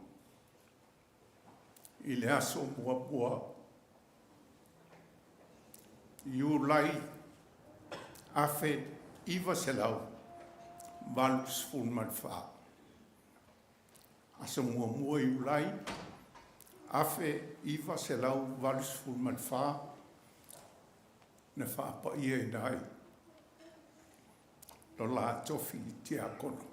i le aso muamua Iulai 1984. Aso muamua Iulai 1984 na faapaiaina ai lo la tofi tiakono.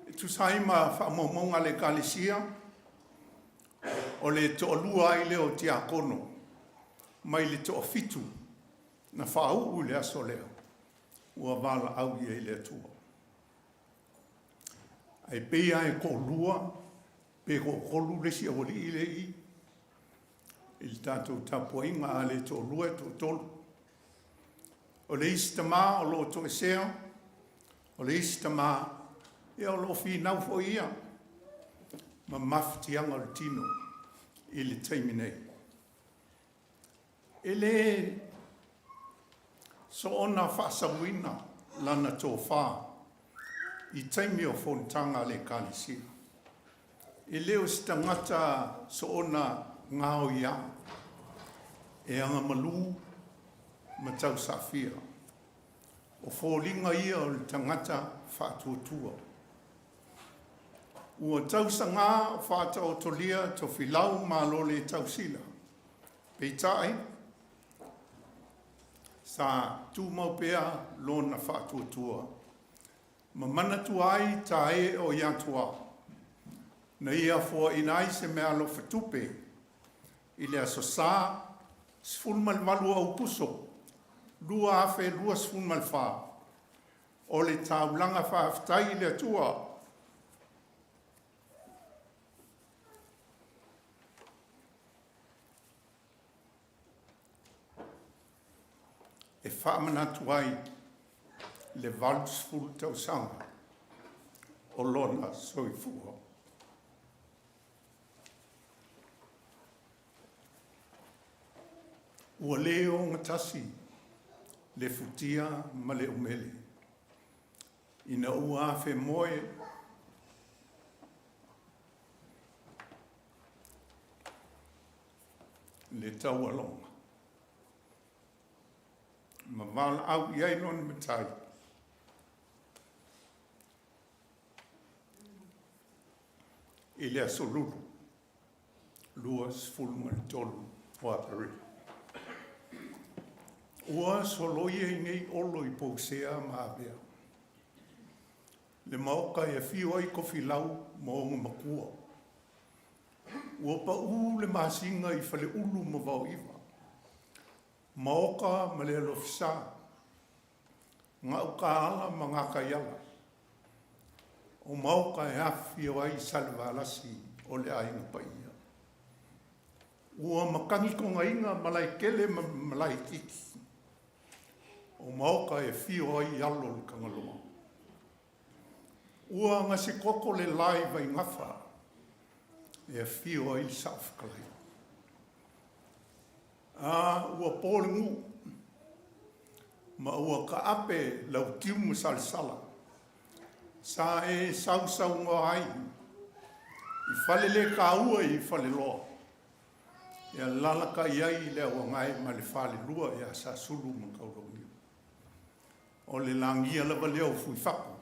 E tusa ai ma faamaumauga a le Ekalesia, o le toalua ai lea o tiakono mai le toafitu na faauu i le aso lea ua valaau i ai le Atua. Ae pei lava e toalua pe toatolu le isi aualii lea i i i le tatou tapuaiga, a le toalua e toatolu. O le isi tamā o lo o toesea, O le isi tamā, ia o lo o finau foi ia ma mafatiaga o le tino i le taimi nei. E le soona faasauina lana tofā i taimi o fonotaga a le Ekalesia. E le o se tagata soona gaoiā e agamalu ma tausaafia. O foliga ia o le tagata faatuatua. Ua tausaga o faataotolia tofilau malo le tausila. Peitai, sa tumau pea lona faatuatua ma manatua ai ta e o i Atuā, na ia foaina ai se meaalofa tupe i le Aso Sa 18 o Aukuso 2024, o le taulaga faafetai i le Atua e faamanatu ai le 80 tausaga o lona soifua. Ua le ogatasi le futia ma le umele ina ua afemoe le taualoga ma valaau i ai lona matai. I le Aso Lulu 23 o Aperila. Ua soloia ai nei Olo i Pousea ma Avea, le maoka e afio ai Tofilau ma ona matua. Ua paū le masina i Faleulu ma Vaoiva, maoka ma le alofisa, Gautaala ma Gataiala, o maoka e afifio ai Salevalasi o le Aiga Paia. Ua matagi togaina Malaetele ma Malaetiti, o maoka e afio ai alo o le Tagaloa. Ua gasetoto le lae i Vaigafa e afio ai le Saofetalai. A ua po le nuu ma ua taape lautiu ma salesala, sa e sausaunoa ai i fale le taua i Faleloa e alalatai ai le Auagae ma le Falelua ia Sasulu ma Taulauniu. O le lagia lava lea o Fuifatu,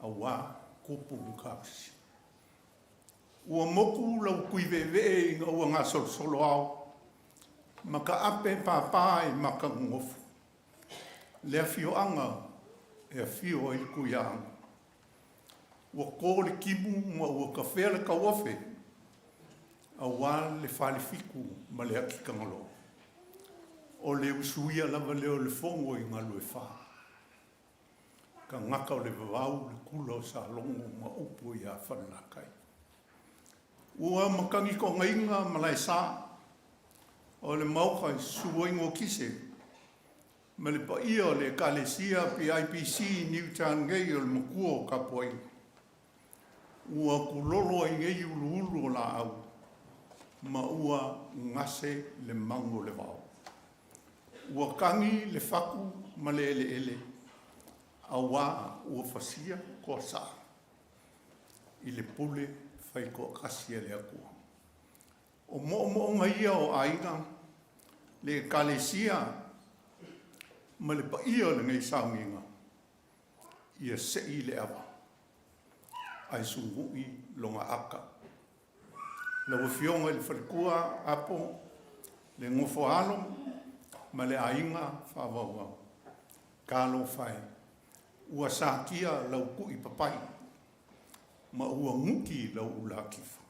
auā tupu ma tausi. Ua motu lau tuiveevee ina ua gasolosolo ao ma taape papa i maka nonofo, le afioaga e afio ai le Tuiaana. Ua to le timu ma ua tafea le tauofe auā le Falefitu ma le Atitagaloa. O le usuia lava lea o le fono i Galuefa. Tagata o le vavau, le kula o Salogo ma upu ia Falelatai. Ua matagi togaina Malaesa o le maoka i susu ai Gokise ma le paia o le Ekalesia PIPC i Newtown nei o le matua o tapuaiga. Ua kulolo ai nei uluulu o laau ma ua gase le magu o le vao. Ua tagi le fatu ma le eleele auā ua fasia toasaa i le pule faitoatasi a le Atua. O moomooga ia o aiga, le Ekalesia ma le paia o lenei sauniga, ia sei le ava ae sunu'i lona ata. Lau Afioga i le Faletua Apo, le nofo a alo ma le aiga faavauvau, talofa e, ua satia lau tui papai ma ua guti lau ulatifa.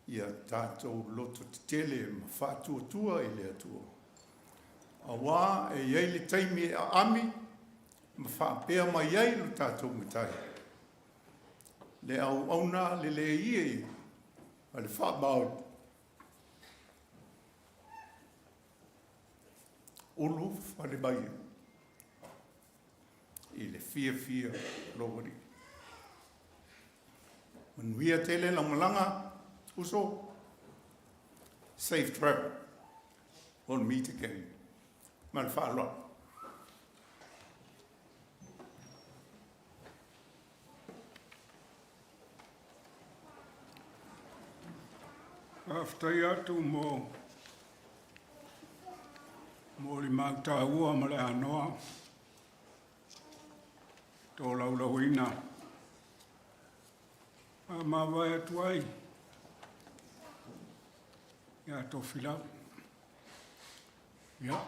Ia tatou loto tetele ma faatuatua i le Atua, auā e i ai le taimi e aami ma faapea mai ai lo tatou Matai. Le auauna lelei e a le faamaoni. Ulu fale mai. i le fiafia o lou Alii. Manuia tele lau malaga, uso. Safe travel. We'll meet again. Ma le faaaloalo. Faafetai atu mo mo le mautaua ma le anoa tolaulauina faamavae atu ai ia Tofilau. Ia.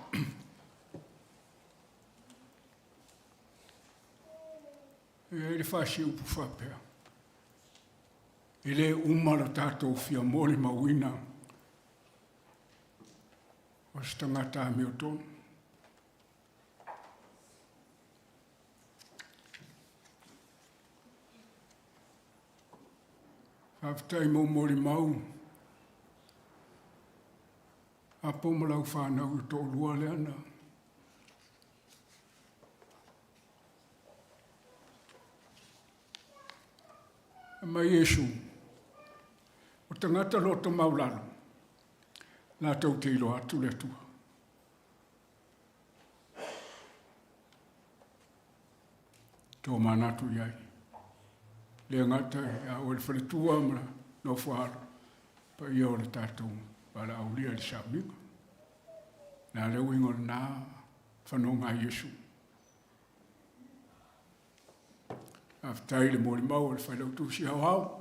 E i ai le faasiupu faapea, e le uma lo tatou fia molimauina o se tagata amiotonu. Faafetai mo molimau Apo ma lau fanau i toalua lea na mai Iesu, o tagata loto maulalo, latou te iloa atu le Atua. Tō manatu i ai. Le gata ia oe le faletua ma nofo alo, paia o le tatou valaaulia i le sauniga. Na le uiga o lena fanoga a Iesu. Faafetai i le molimau o le Failautusi Aoao.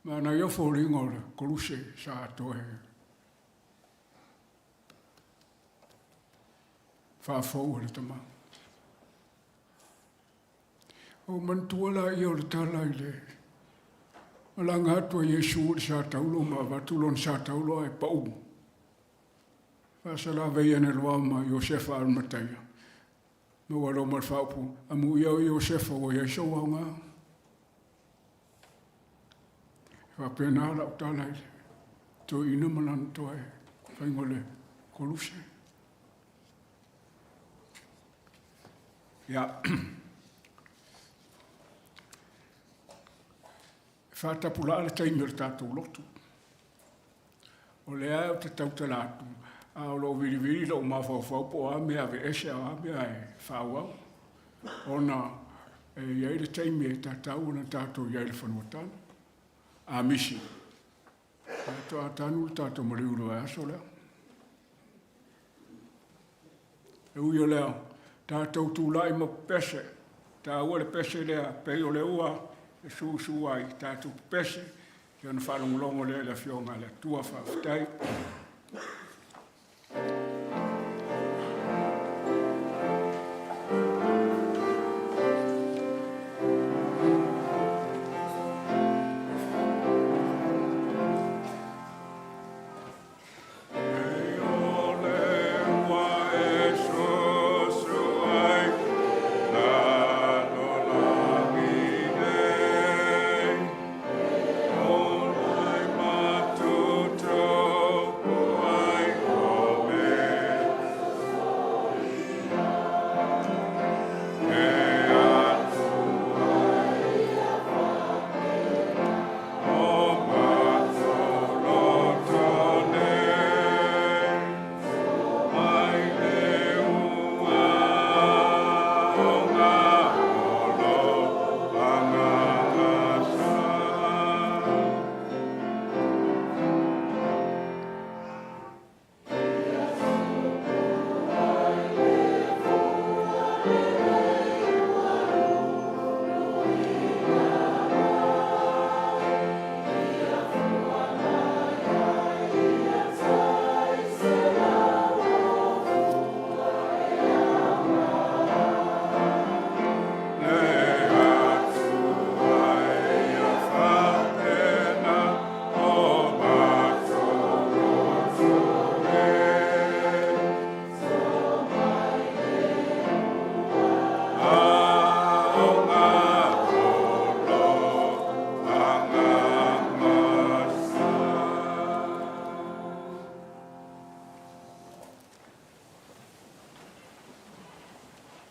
Manaia foliga o le koluse sa toe faafou e le tama. O manatua la ia o le tala i le malaga atu a Iesu i le sa taulo ma avatu lona sa taulo ae pau. Faasalavei ane loa ma Iosefa Arimataia. Ma ua loma le faaupu, amuia o Iosefa ua i ai sou aoga. E faapena lau tala i le toeaina ma lana toe faiga o le koluse. Ia. E faatapulaa le taimi o le tatou lotu. O lea ou te tautala atu, a o loo vilivili lou mafaufau po o a mea e aveese a o a mea e faaauau. Ona e i ai le taimi e tatau ona tatou i ai i le fanua tanu. A misi, faatoa tanu le tatou maliu i le vaiaso lea. E ui o lea, tatou tulai ma pepese, taua le pese lea, pei o le ua e susu ai, tatou pepese, ia ona faalogologo lea i le Afioga a le Atua. Faafetai.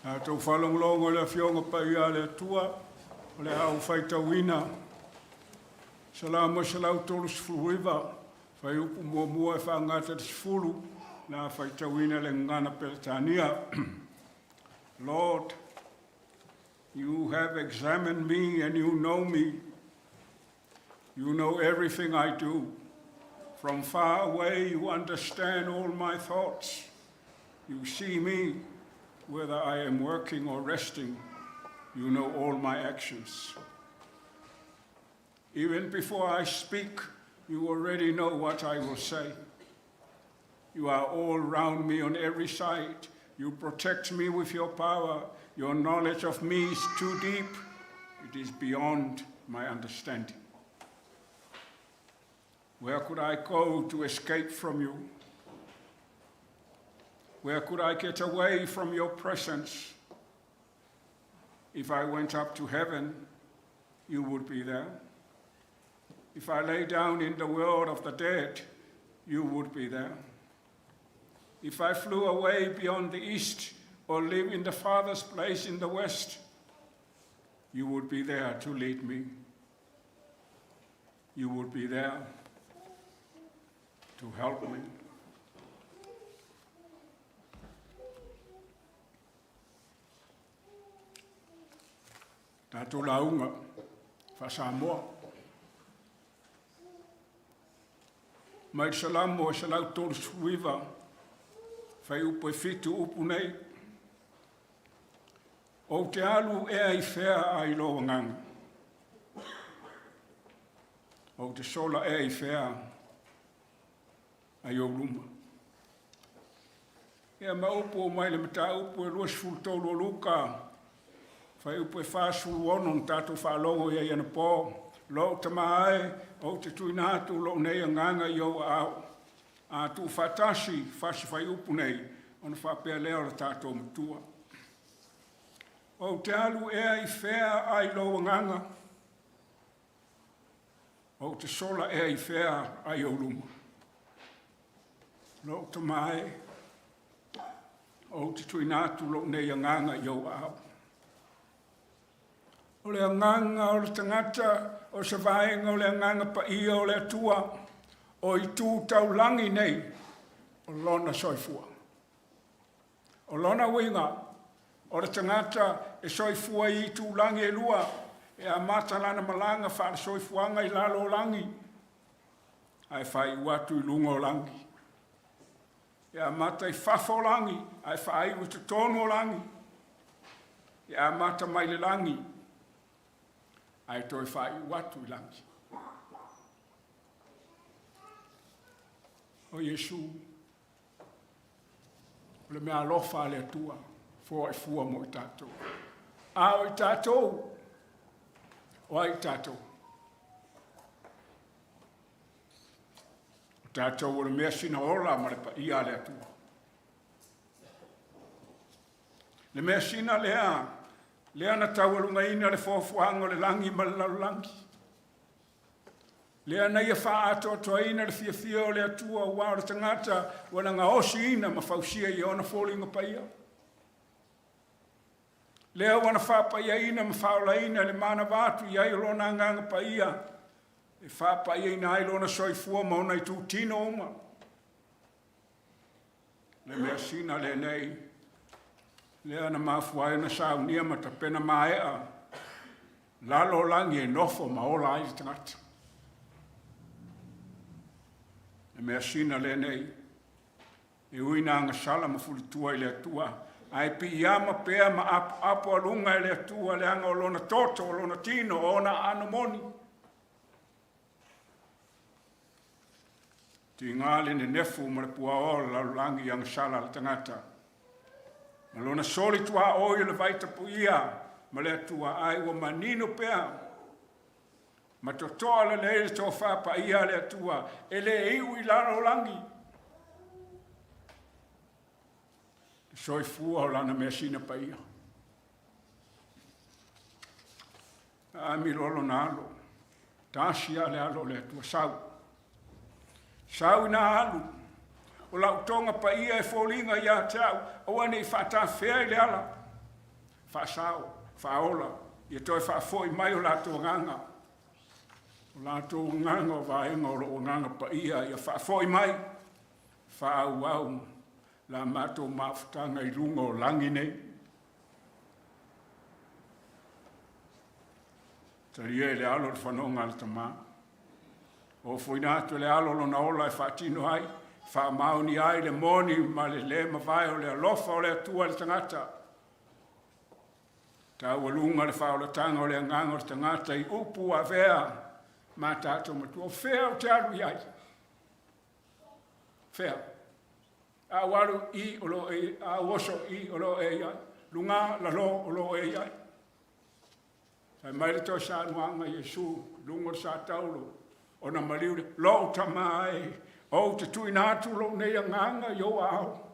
Tatou faalogologo i le Afioga Paia a le Atua o le a ou faitauina Salamo 139, fuaiupu 1 e faagata i le 10, o le a faitauina i le Gagana Peretania. Lord, you have examined me and you know me. You know everything I do. From far away you understand all my thoughts. You see me whether I am working or resting. You know all my actions. Even before I speak, you already know what I will say. You are all round me on every side. You protect me with your power. Your knowledge of me is too deep. It is beyond my understanding. Where could I go to escape from you? Where could I get away from your presence? If I went up to heaven, you would be there. If I lay down in the world of the dead, you would be there. If I flew away beyond the east or live in the farthest place in the west, you would be there to lead me. You would be there to help me. Tatou lauga faa-Samoa. Mai le Salamo e 139, fuaiupu e 7 upu nei. Ou te alu ea i fea ai lou agaga. Ou te sola ea i fea ai ou luma. Ia ma upu mai le mataupu e 23 o Luka, fuaiupu e 46 na tatou faalogo i ai anapo. Lou tama e, ou te tuuina atu lou nei agaga i ou aao. A tuufaatasi fasi fuaiupu nei, ona faapea lea o le tatou matua. Ou te alu ea i fea ai lou agaga, ou te sola ea i fea ai ou luma. Lou tama e, ou te tuuina atu lou nei agaga i ou aao. O le agaga o le tagata o se vaega o le agaga paia o le Atua o itu taulagi nei o lona soifua. O lona uiga, o le tagata e soifua i itulagi e lua e amata lana malaga faale-soifuaga i lalo o lagi, ae faaiu atu i luga o lagi. E amata i fafo o lagi, ae faaiu i totonu o lagi. E amata mai le lagi, ae toe faaiu atu i lagi. O Iesu, o le meaalofa a le Atua, foai fua mo i tatou. A o i tatou, o ai i tatou? O tatou o le measina ola ma le paia a le Atua. Le measina lea, lea na taualugaina le foafoaga o le lagi ma le lalolagi. Lea na ia faaatoatoaina le fiafia o le Atua aua o le tagata ua na gaosiina ma fausia i ona foliga paia. Lea ua na faapaiaina ma faaolaina le manava atu i ai o lona agaga paia e faapaiaina ai lona soifua ma ona itutino uma. Le measina lenei, lea na mafua ai ona saunia ma tapena maea lalo o lagi e nofo ma ola ai le tagata. Le measina lenei, e ui na agasala ma fulitua i le Atua, ae piiama pea ma apoapo aluga e le Atua leaga o lona toto, o lona tino, o ona aano moni. Tiga le nenefu ma le puaoa o le lalolagi i agasala a le tagata. Ma lona soli tuaoi o le vai tapuia ma le Atua, ae ua manino pea ma totoa lelei le tofa paia a le Atua, e le iu i lalo o lagi. Le soifua o lana measina paia. Aami loa lona alo. Tasi a le alo o le Atua sau. Sau ina alu. O lau toga paia e foliga ia te au, aua ne i faatafea i le ala. Faasao, faaola, ia toe faafoi mai o latou agaga. O latou agaga o vaega o lou agaga paia, ia faafoi mai, faaauau la matou mafutaga i luga o lagi nei. Talia e le alo le fanoga a le tamā. Ofoina atu e le alo lona ola e faatino ai, faamaonia ai le moni ma le le mavae o le alofa o le Atua i le tagata. Taualuga le faaolataga o le agaga o le tagata i upu avea ma tatou matua. O fea ou te alu i ai? Fea? A ou alu i o lo o e, a ou oso i o lo o e i ai. Luga, lalo o lo o e i ai. Fai mai le toe saunoaga a Iesu i luga o le satauro, ona maliu lea, Lou tama e, ou te tuuina atu lou nei agaga i ou aao.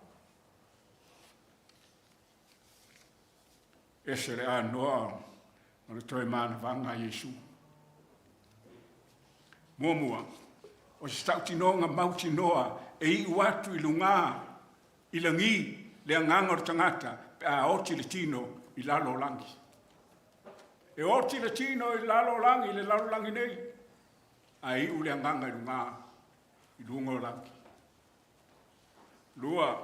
Ese le anoa o le toe manavaga a Iesu. Muamua, o se tautinoga mautinoa e iu atu i luga i lagi le agaga o le tagata pe a oti le tino i lalo o lagi. E oti le tino i lalo o lagi, i le lalolagi nei, ae iu le agaga i luga, i luga o lagi. Lua,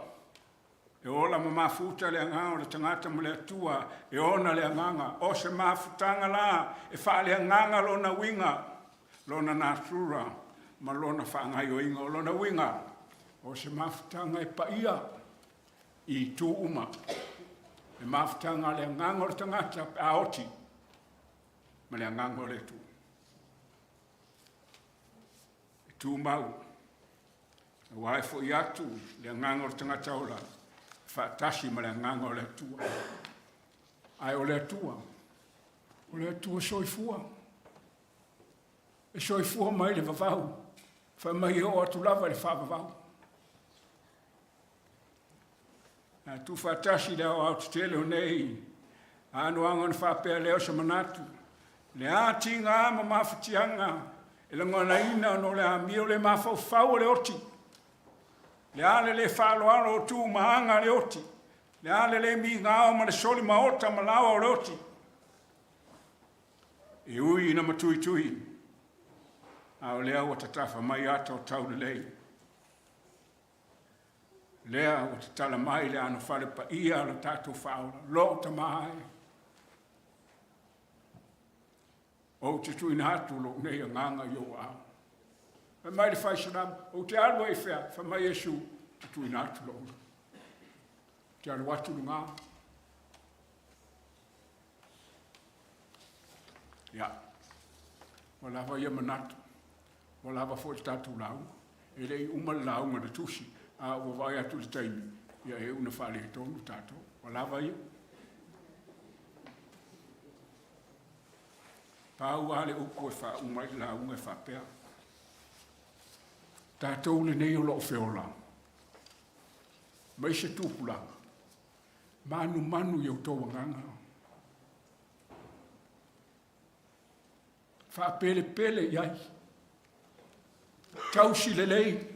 e ola ma mafuta le agaga o le tagata ma le Atua, e ona le agaga. O se mafutaga la e faaleagaga lona uiga, lona natura ma lona faagaoioiga. O lona uiga, o se mafutaga e paia i itu uma. Le mafutaga a le agaga o le tagata pe a oti ma le agaga o le Atua. E tumau, aua e foi atu le agaga o le tagata ola faatasi ma le agaga o le Atua. Ae o le Atua, o le Atua soifua. E soifua mai le vavau, fai mai e oo atu lava i le faavavau. A tuufaatasi le aoaotetele o nei anoaga ona faapea lea o se manatu, le a tiga ma mafatiaga e lagonaina ona o le amio le mafaufau o le oti, le a le le faaaloalo o tu ma aga a le oti, le a le le migao ma le soli maota ma laoa o le oti, e ui ina matuitui, a o lea ua tatafa mai ata o taulelei. Lea ua tatala mai le anofale paia a lo tatou faaola, lou tama e. Ou te tuuina atu lou nei agaga i ou aao. Fai mai le fai Salamo, ou te alu ai i fea? Fai mai Iesu, te tuuina atu lou. Te alu atu luga. Ia, ua lava ia manatu. Ua lava foi le tatou lauga. E le i uma le lauga na tusi, a ua vaai atu i le taimi, ia e una faaletonu tatou. Ua lava ia. Pau lava le upu e faauma ai le lauga e faapea, tatou lenei o lo o feola, mai se tupulaga, manumanu i outou agaga. Faapelepele i ai. Tausi lelei.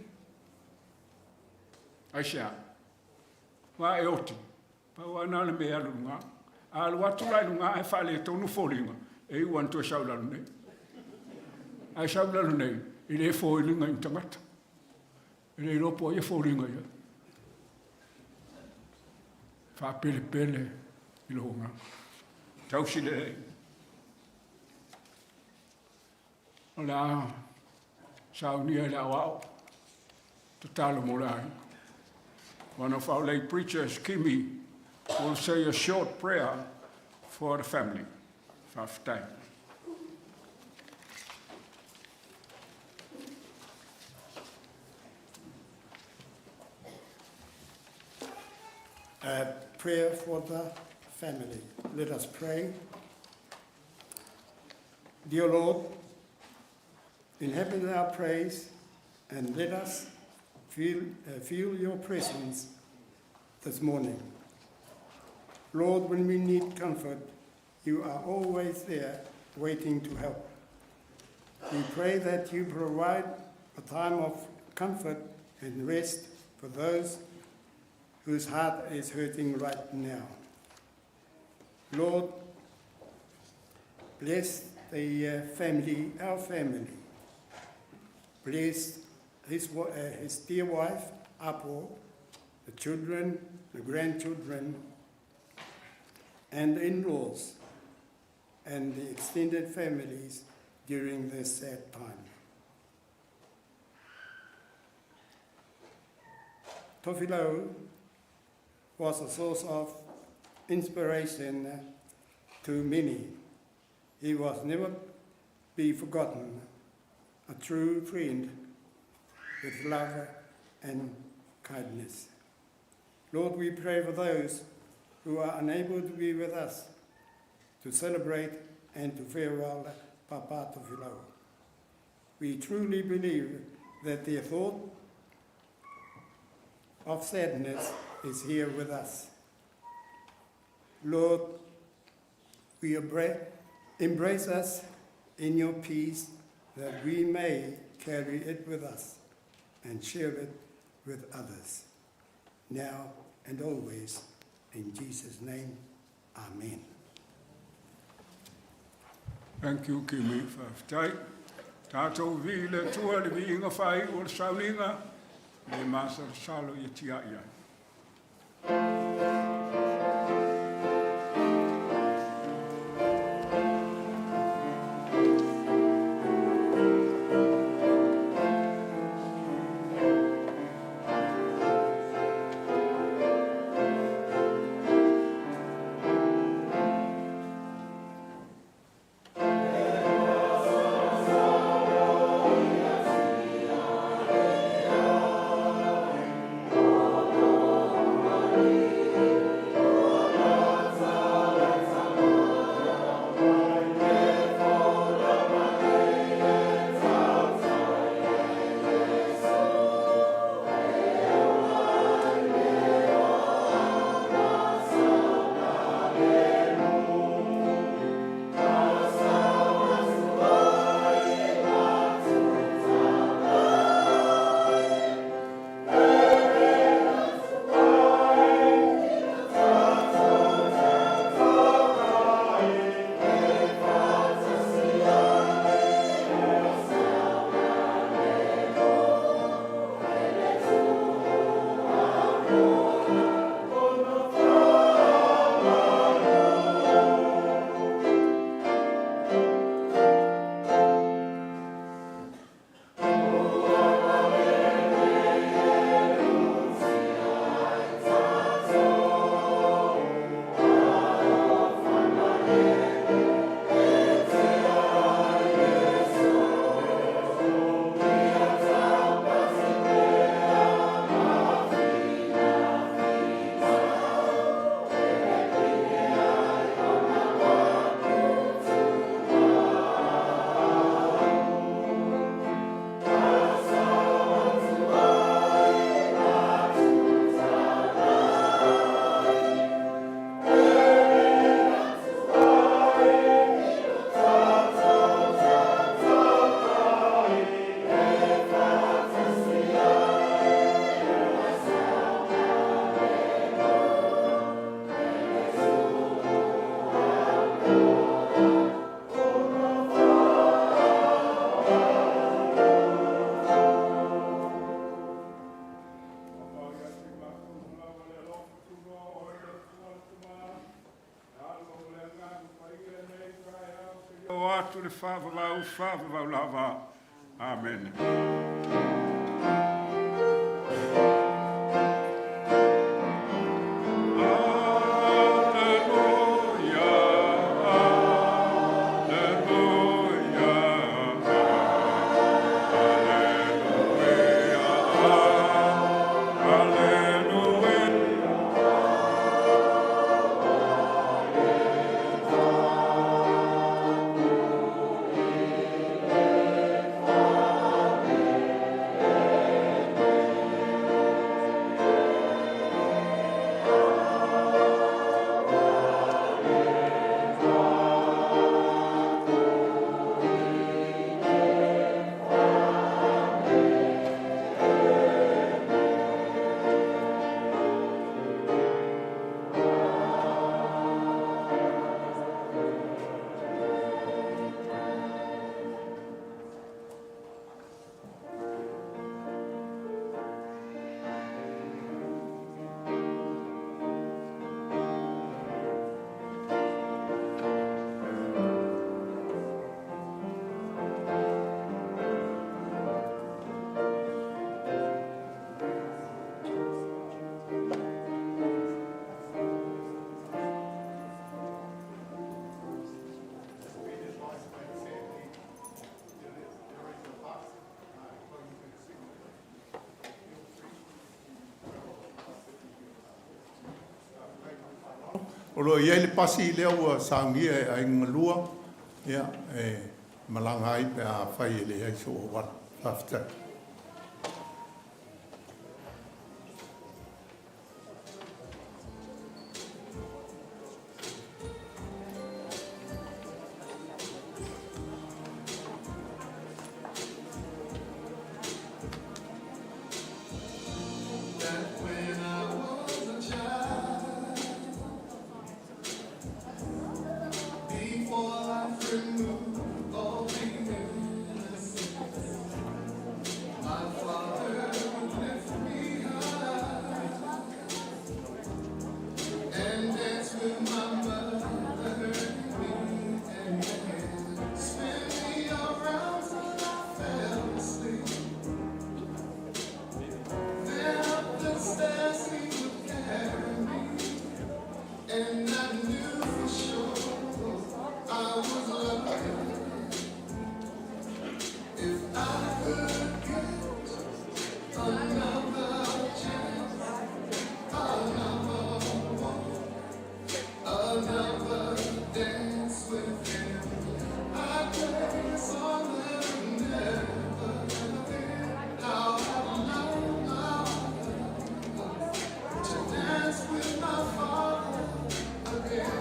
Aisea? Aua e oti, pau lava na o le mea e alu i luga. A alu atu la i luga ae faaletonu foliga, e iu lava ina toe sau i lalo nei. Ae sau i lalo nei, e le foliga i ni tagata. E le iloa po o ai e foliga i ai. Faapelepele i lou agaga. Tausi lelei. O le a saunia i le aoao, tatalo mo le aiga. One of our lay preachers, Kimi, will say a short prayer for the family. Faafetai. A prayer for the family. Let us pray. Dear Lord, inhabit our praise and let us feel your presence this morning. Lord, when we need comfort, you are always there waiting to help. We pray that you provide a time of comfort and rest for those whose heart is hurting right now. Lord, bless the family, our family. Bless his dear wife, Apo, the children, the grandchildren, and the in-laws, and the extended families during this sad time. Tofilau was a source of inspiration to many. He was never be forgotten, a true friend with love and kindness. Lord, we pray for those who are unable to be with us to celebrate and to farewell Papa Tofilau. We truly believe that their thought of sadness is here with us. Lord, we embrace us in your peace that we may carry it with us and share it with others, now and always. In Jesus' name, amen. Thank you, Kimi. Faafetai. Tatou vii le Atua le viiga faaiu o le sauniga le masalosalo ia tiai ai. O atu le faavavau, faavavau lava. Amene. Alleluia, alleluia, alleluia, alleluia. O lo o i ai le pasi lea ua saunia e Aiga Galua, ia, e malaga ai pe afai e leai sou auala. Faafetai. Back when I was a child, before life removed all the innocence, my father would lift me high and dance with my mother, me and then spin me around till I fell asleep. Then up the stairs he would carry me, and I knew for sure I was lucky if I could get another chance, another walk, another dance with him. I play a song that never ever been. How I love to dance with my father again.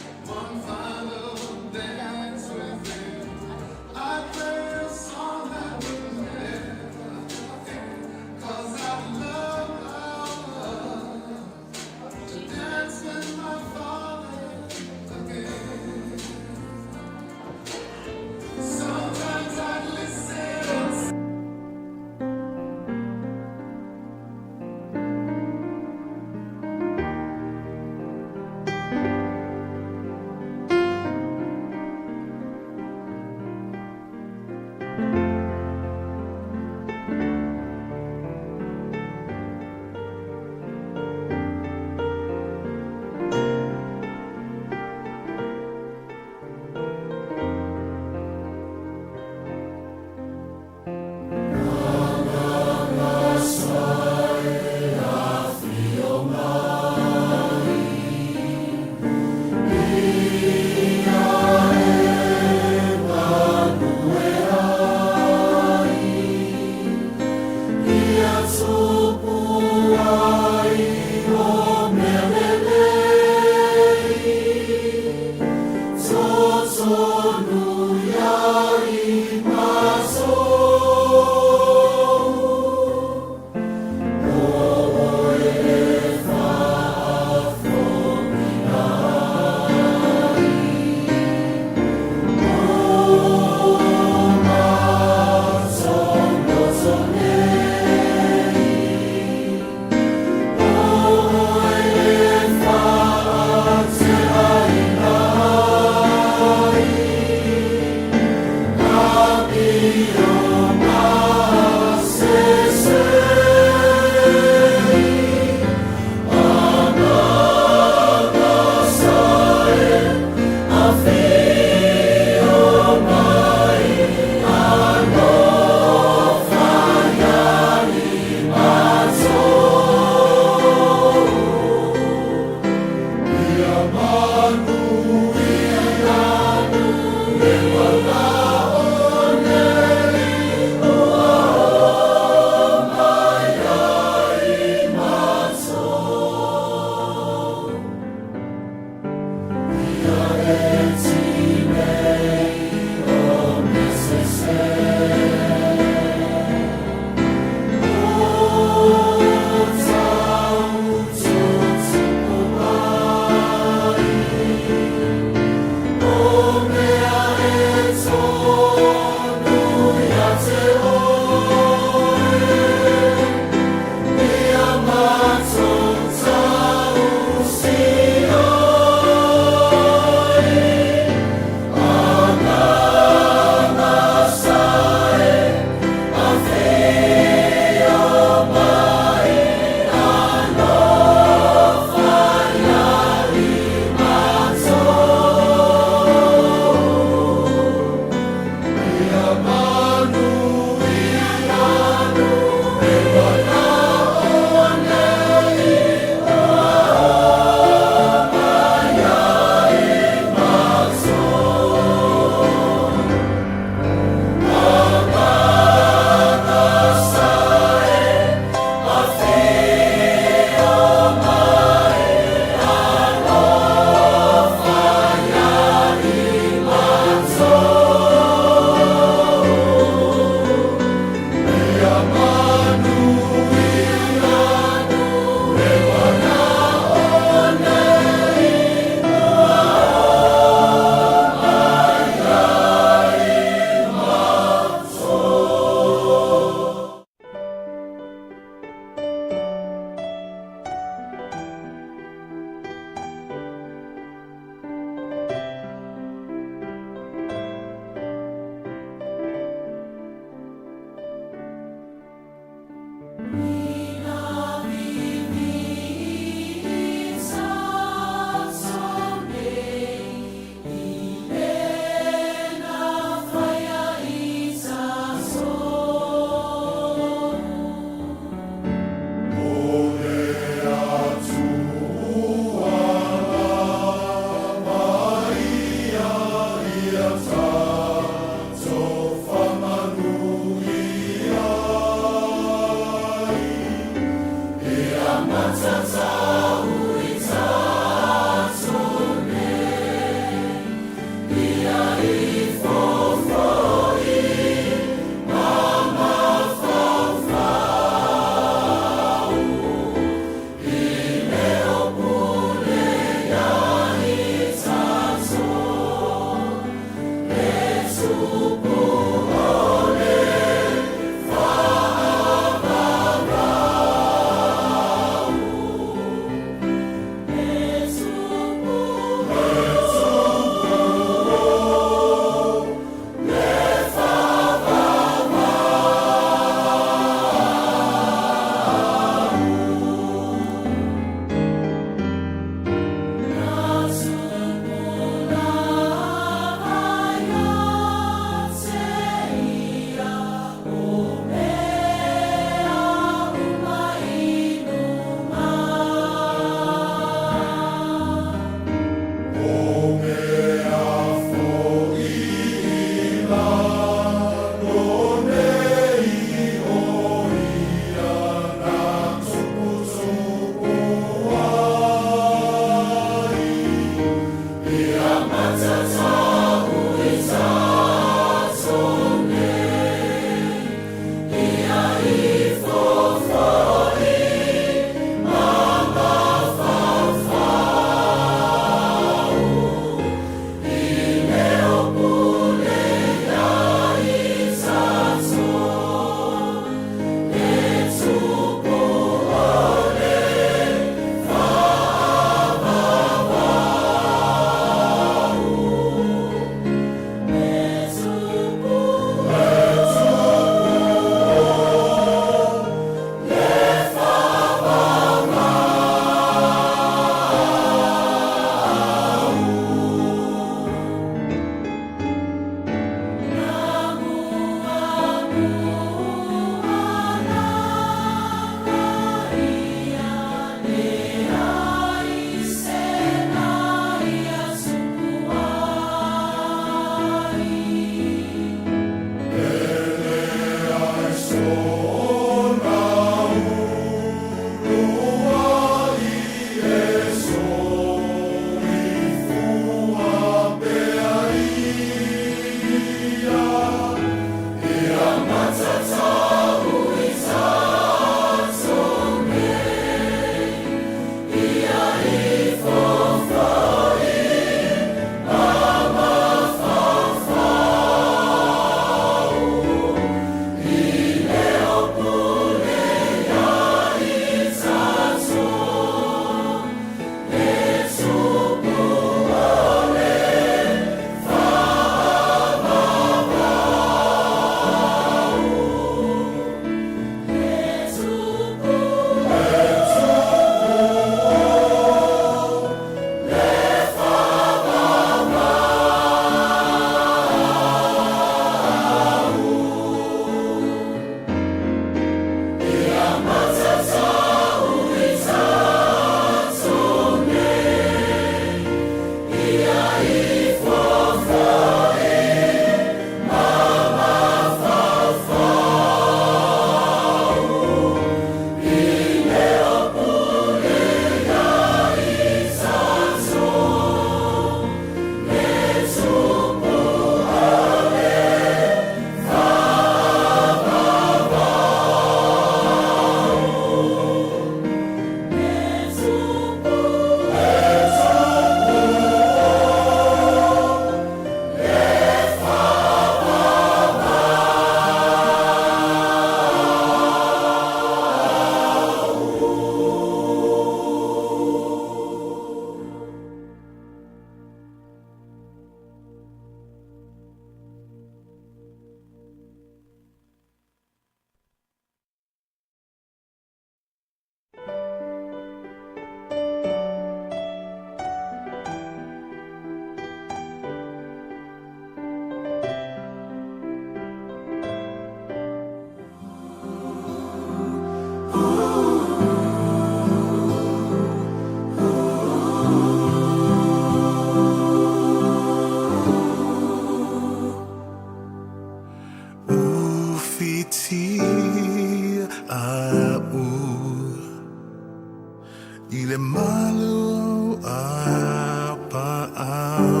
Lapaau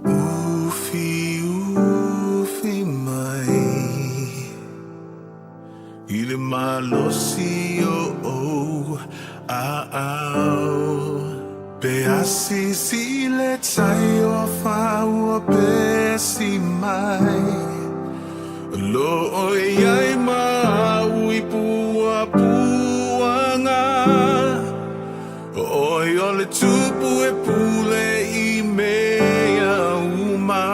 Ufi ufi mai I le malosi o ou aao Pe asisi le tai o afa ua pesi mai Lo o iai ma au i puapuaga Oe o le tupu e pule i mea uma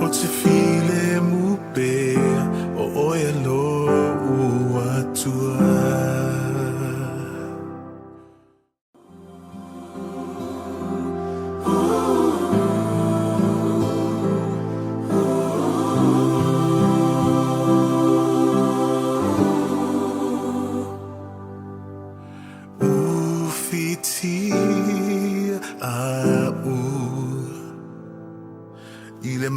O te filemu pea o oe e lo'u Atua. Ufitia a'u i le.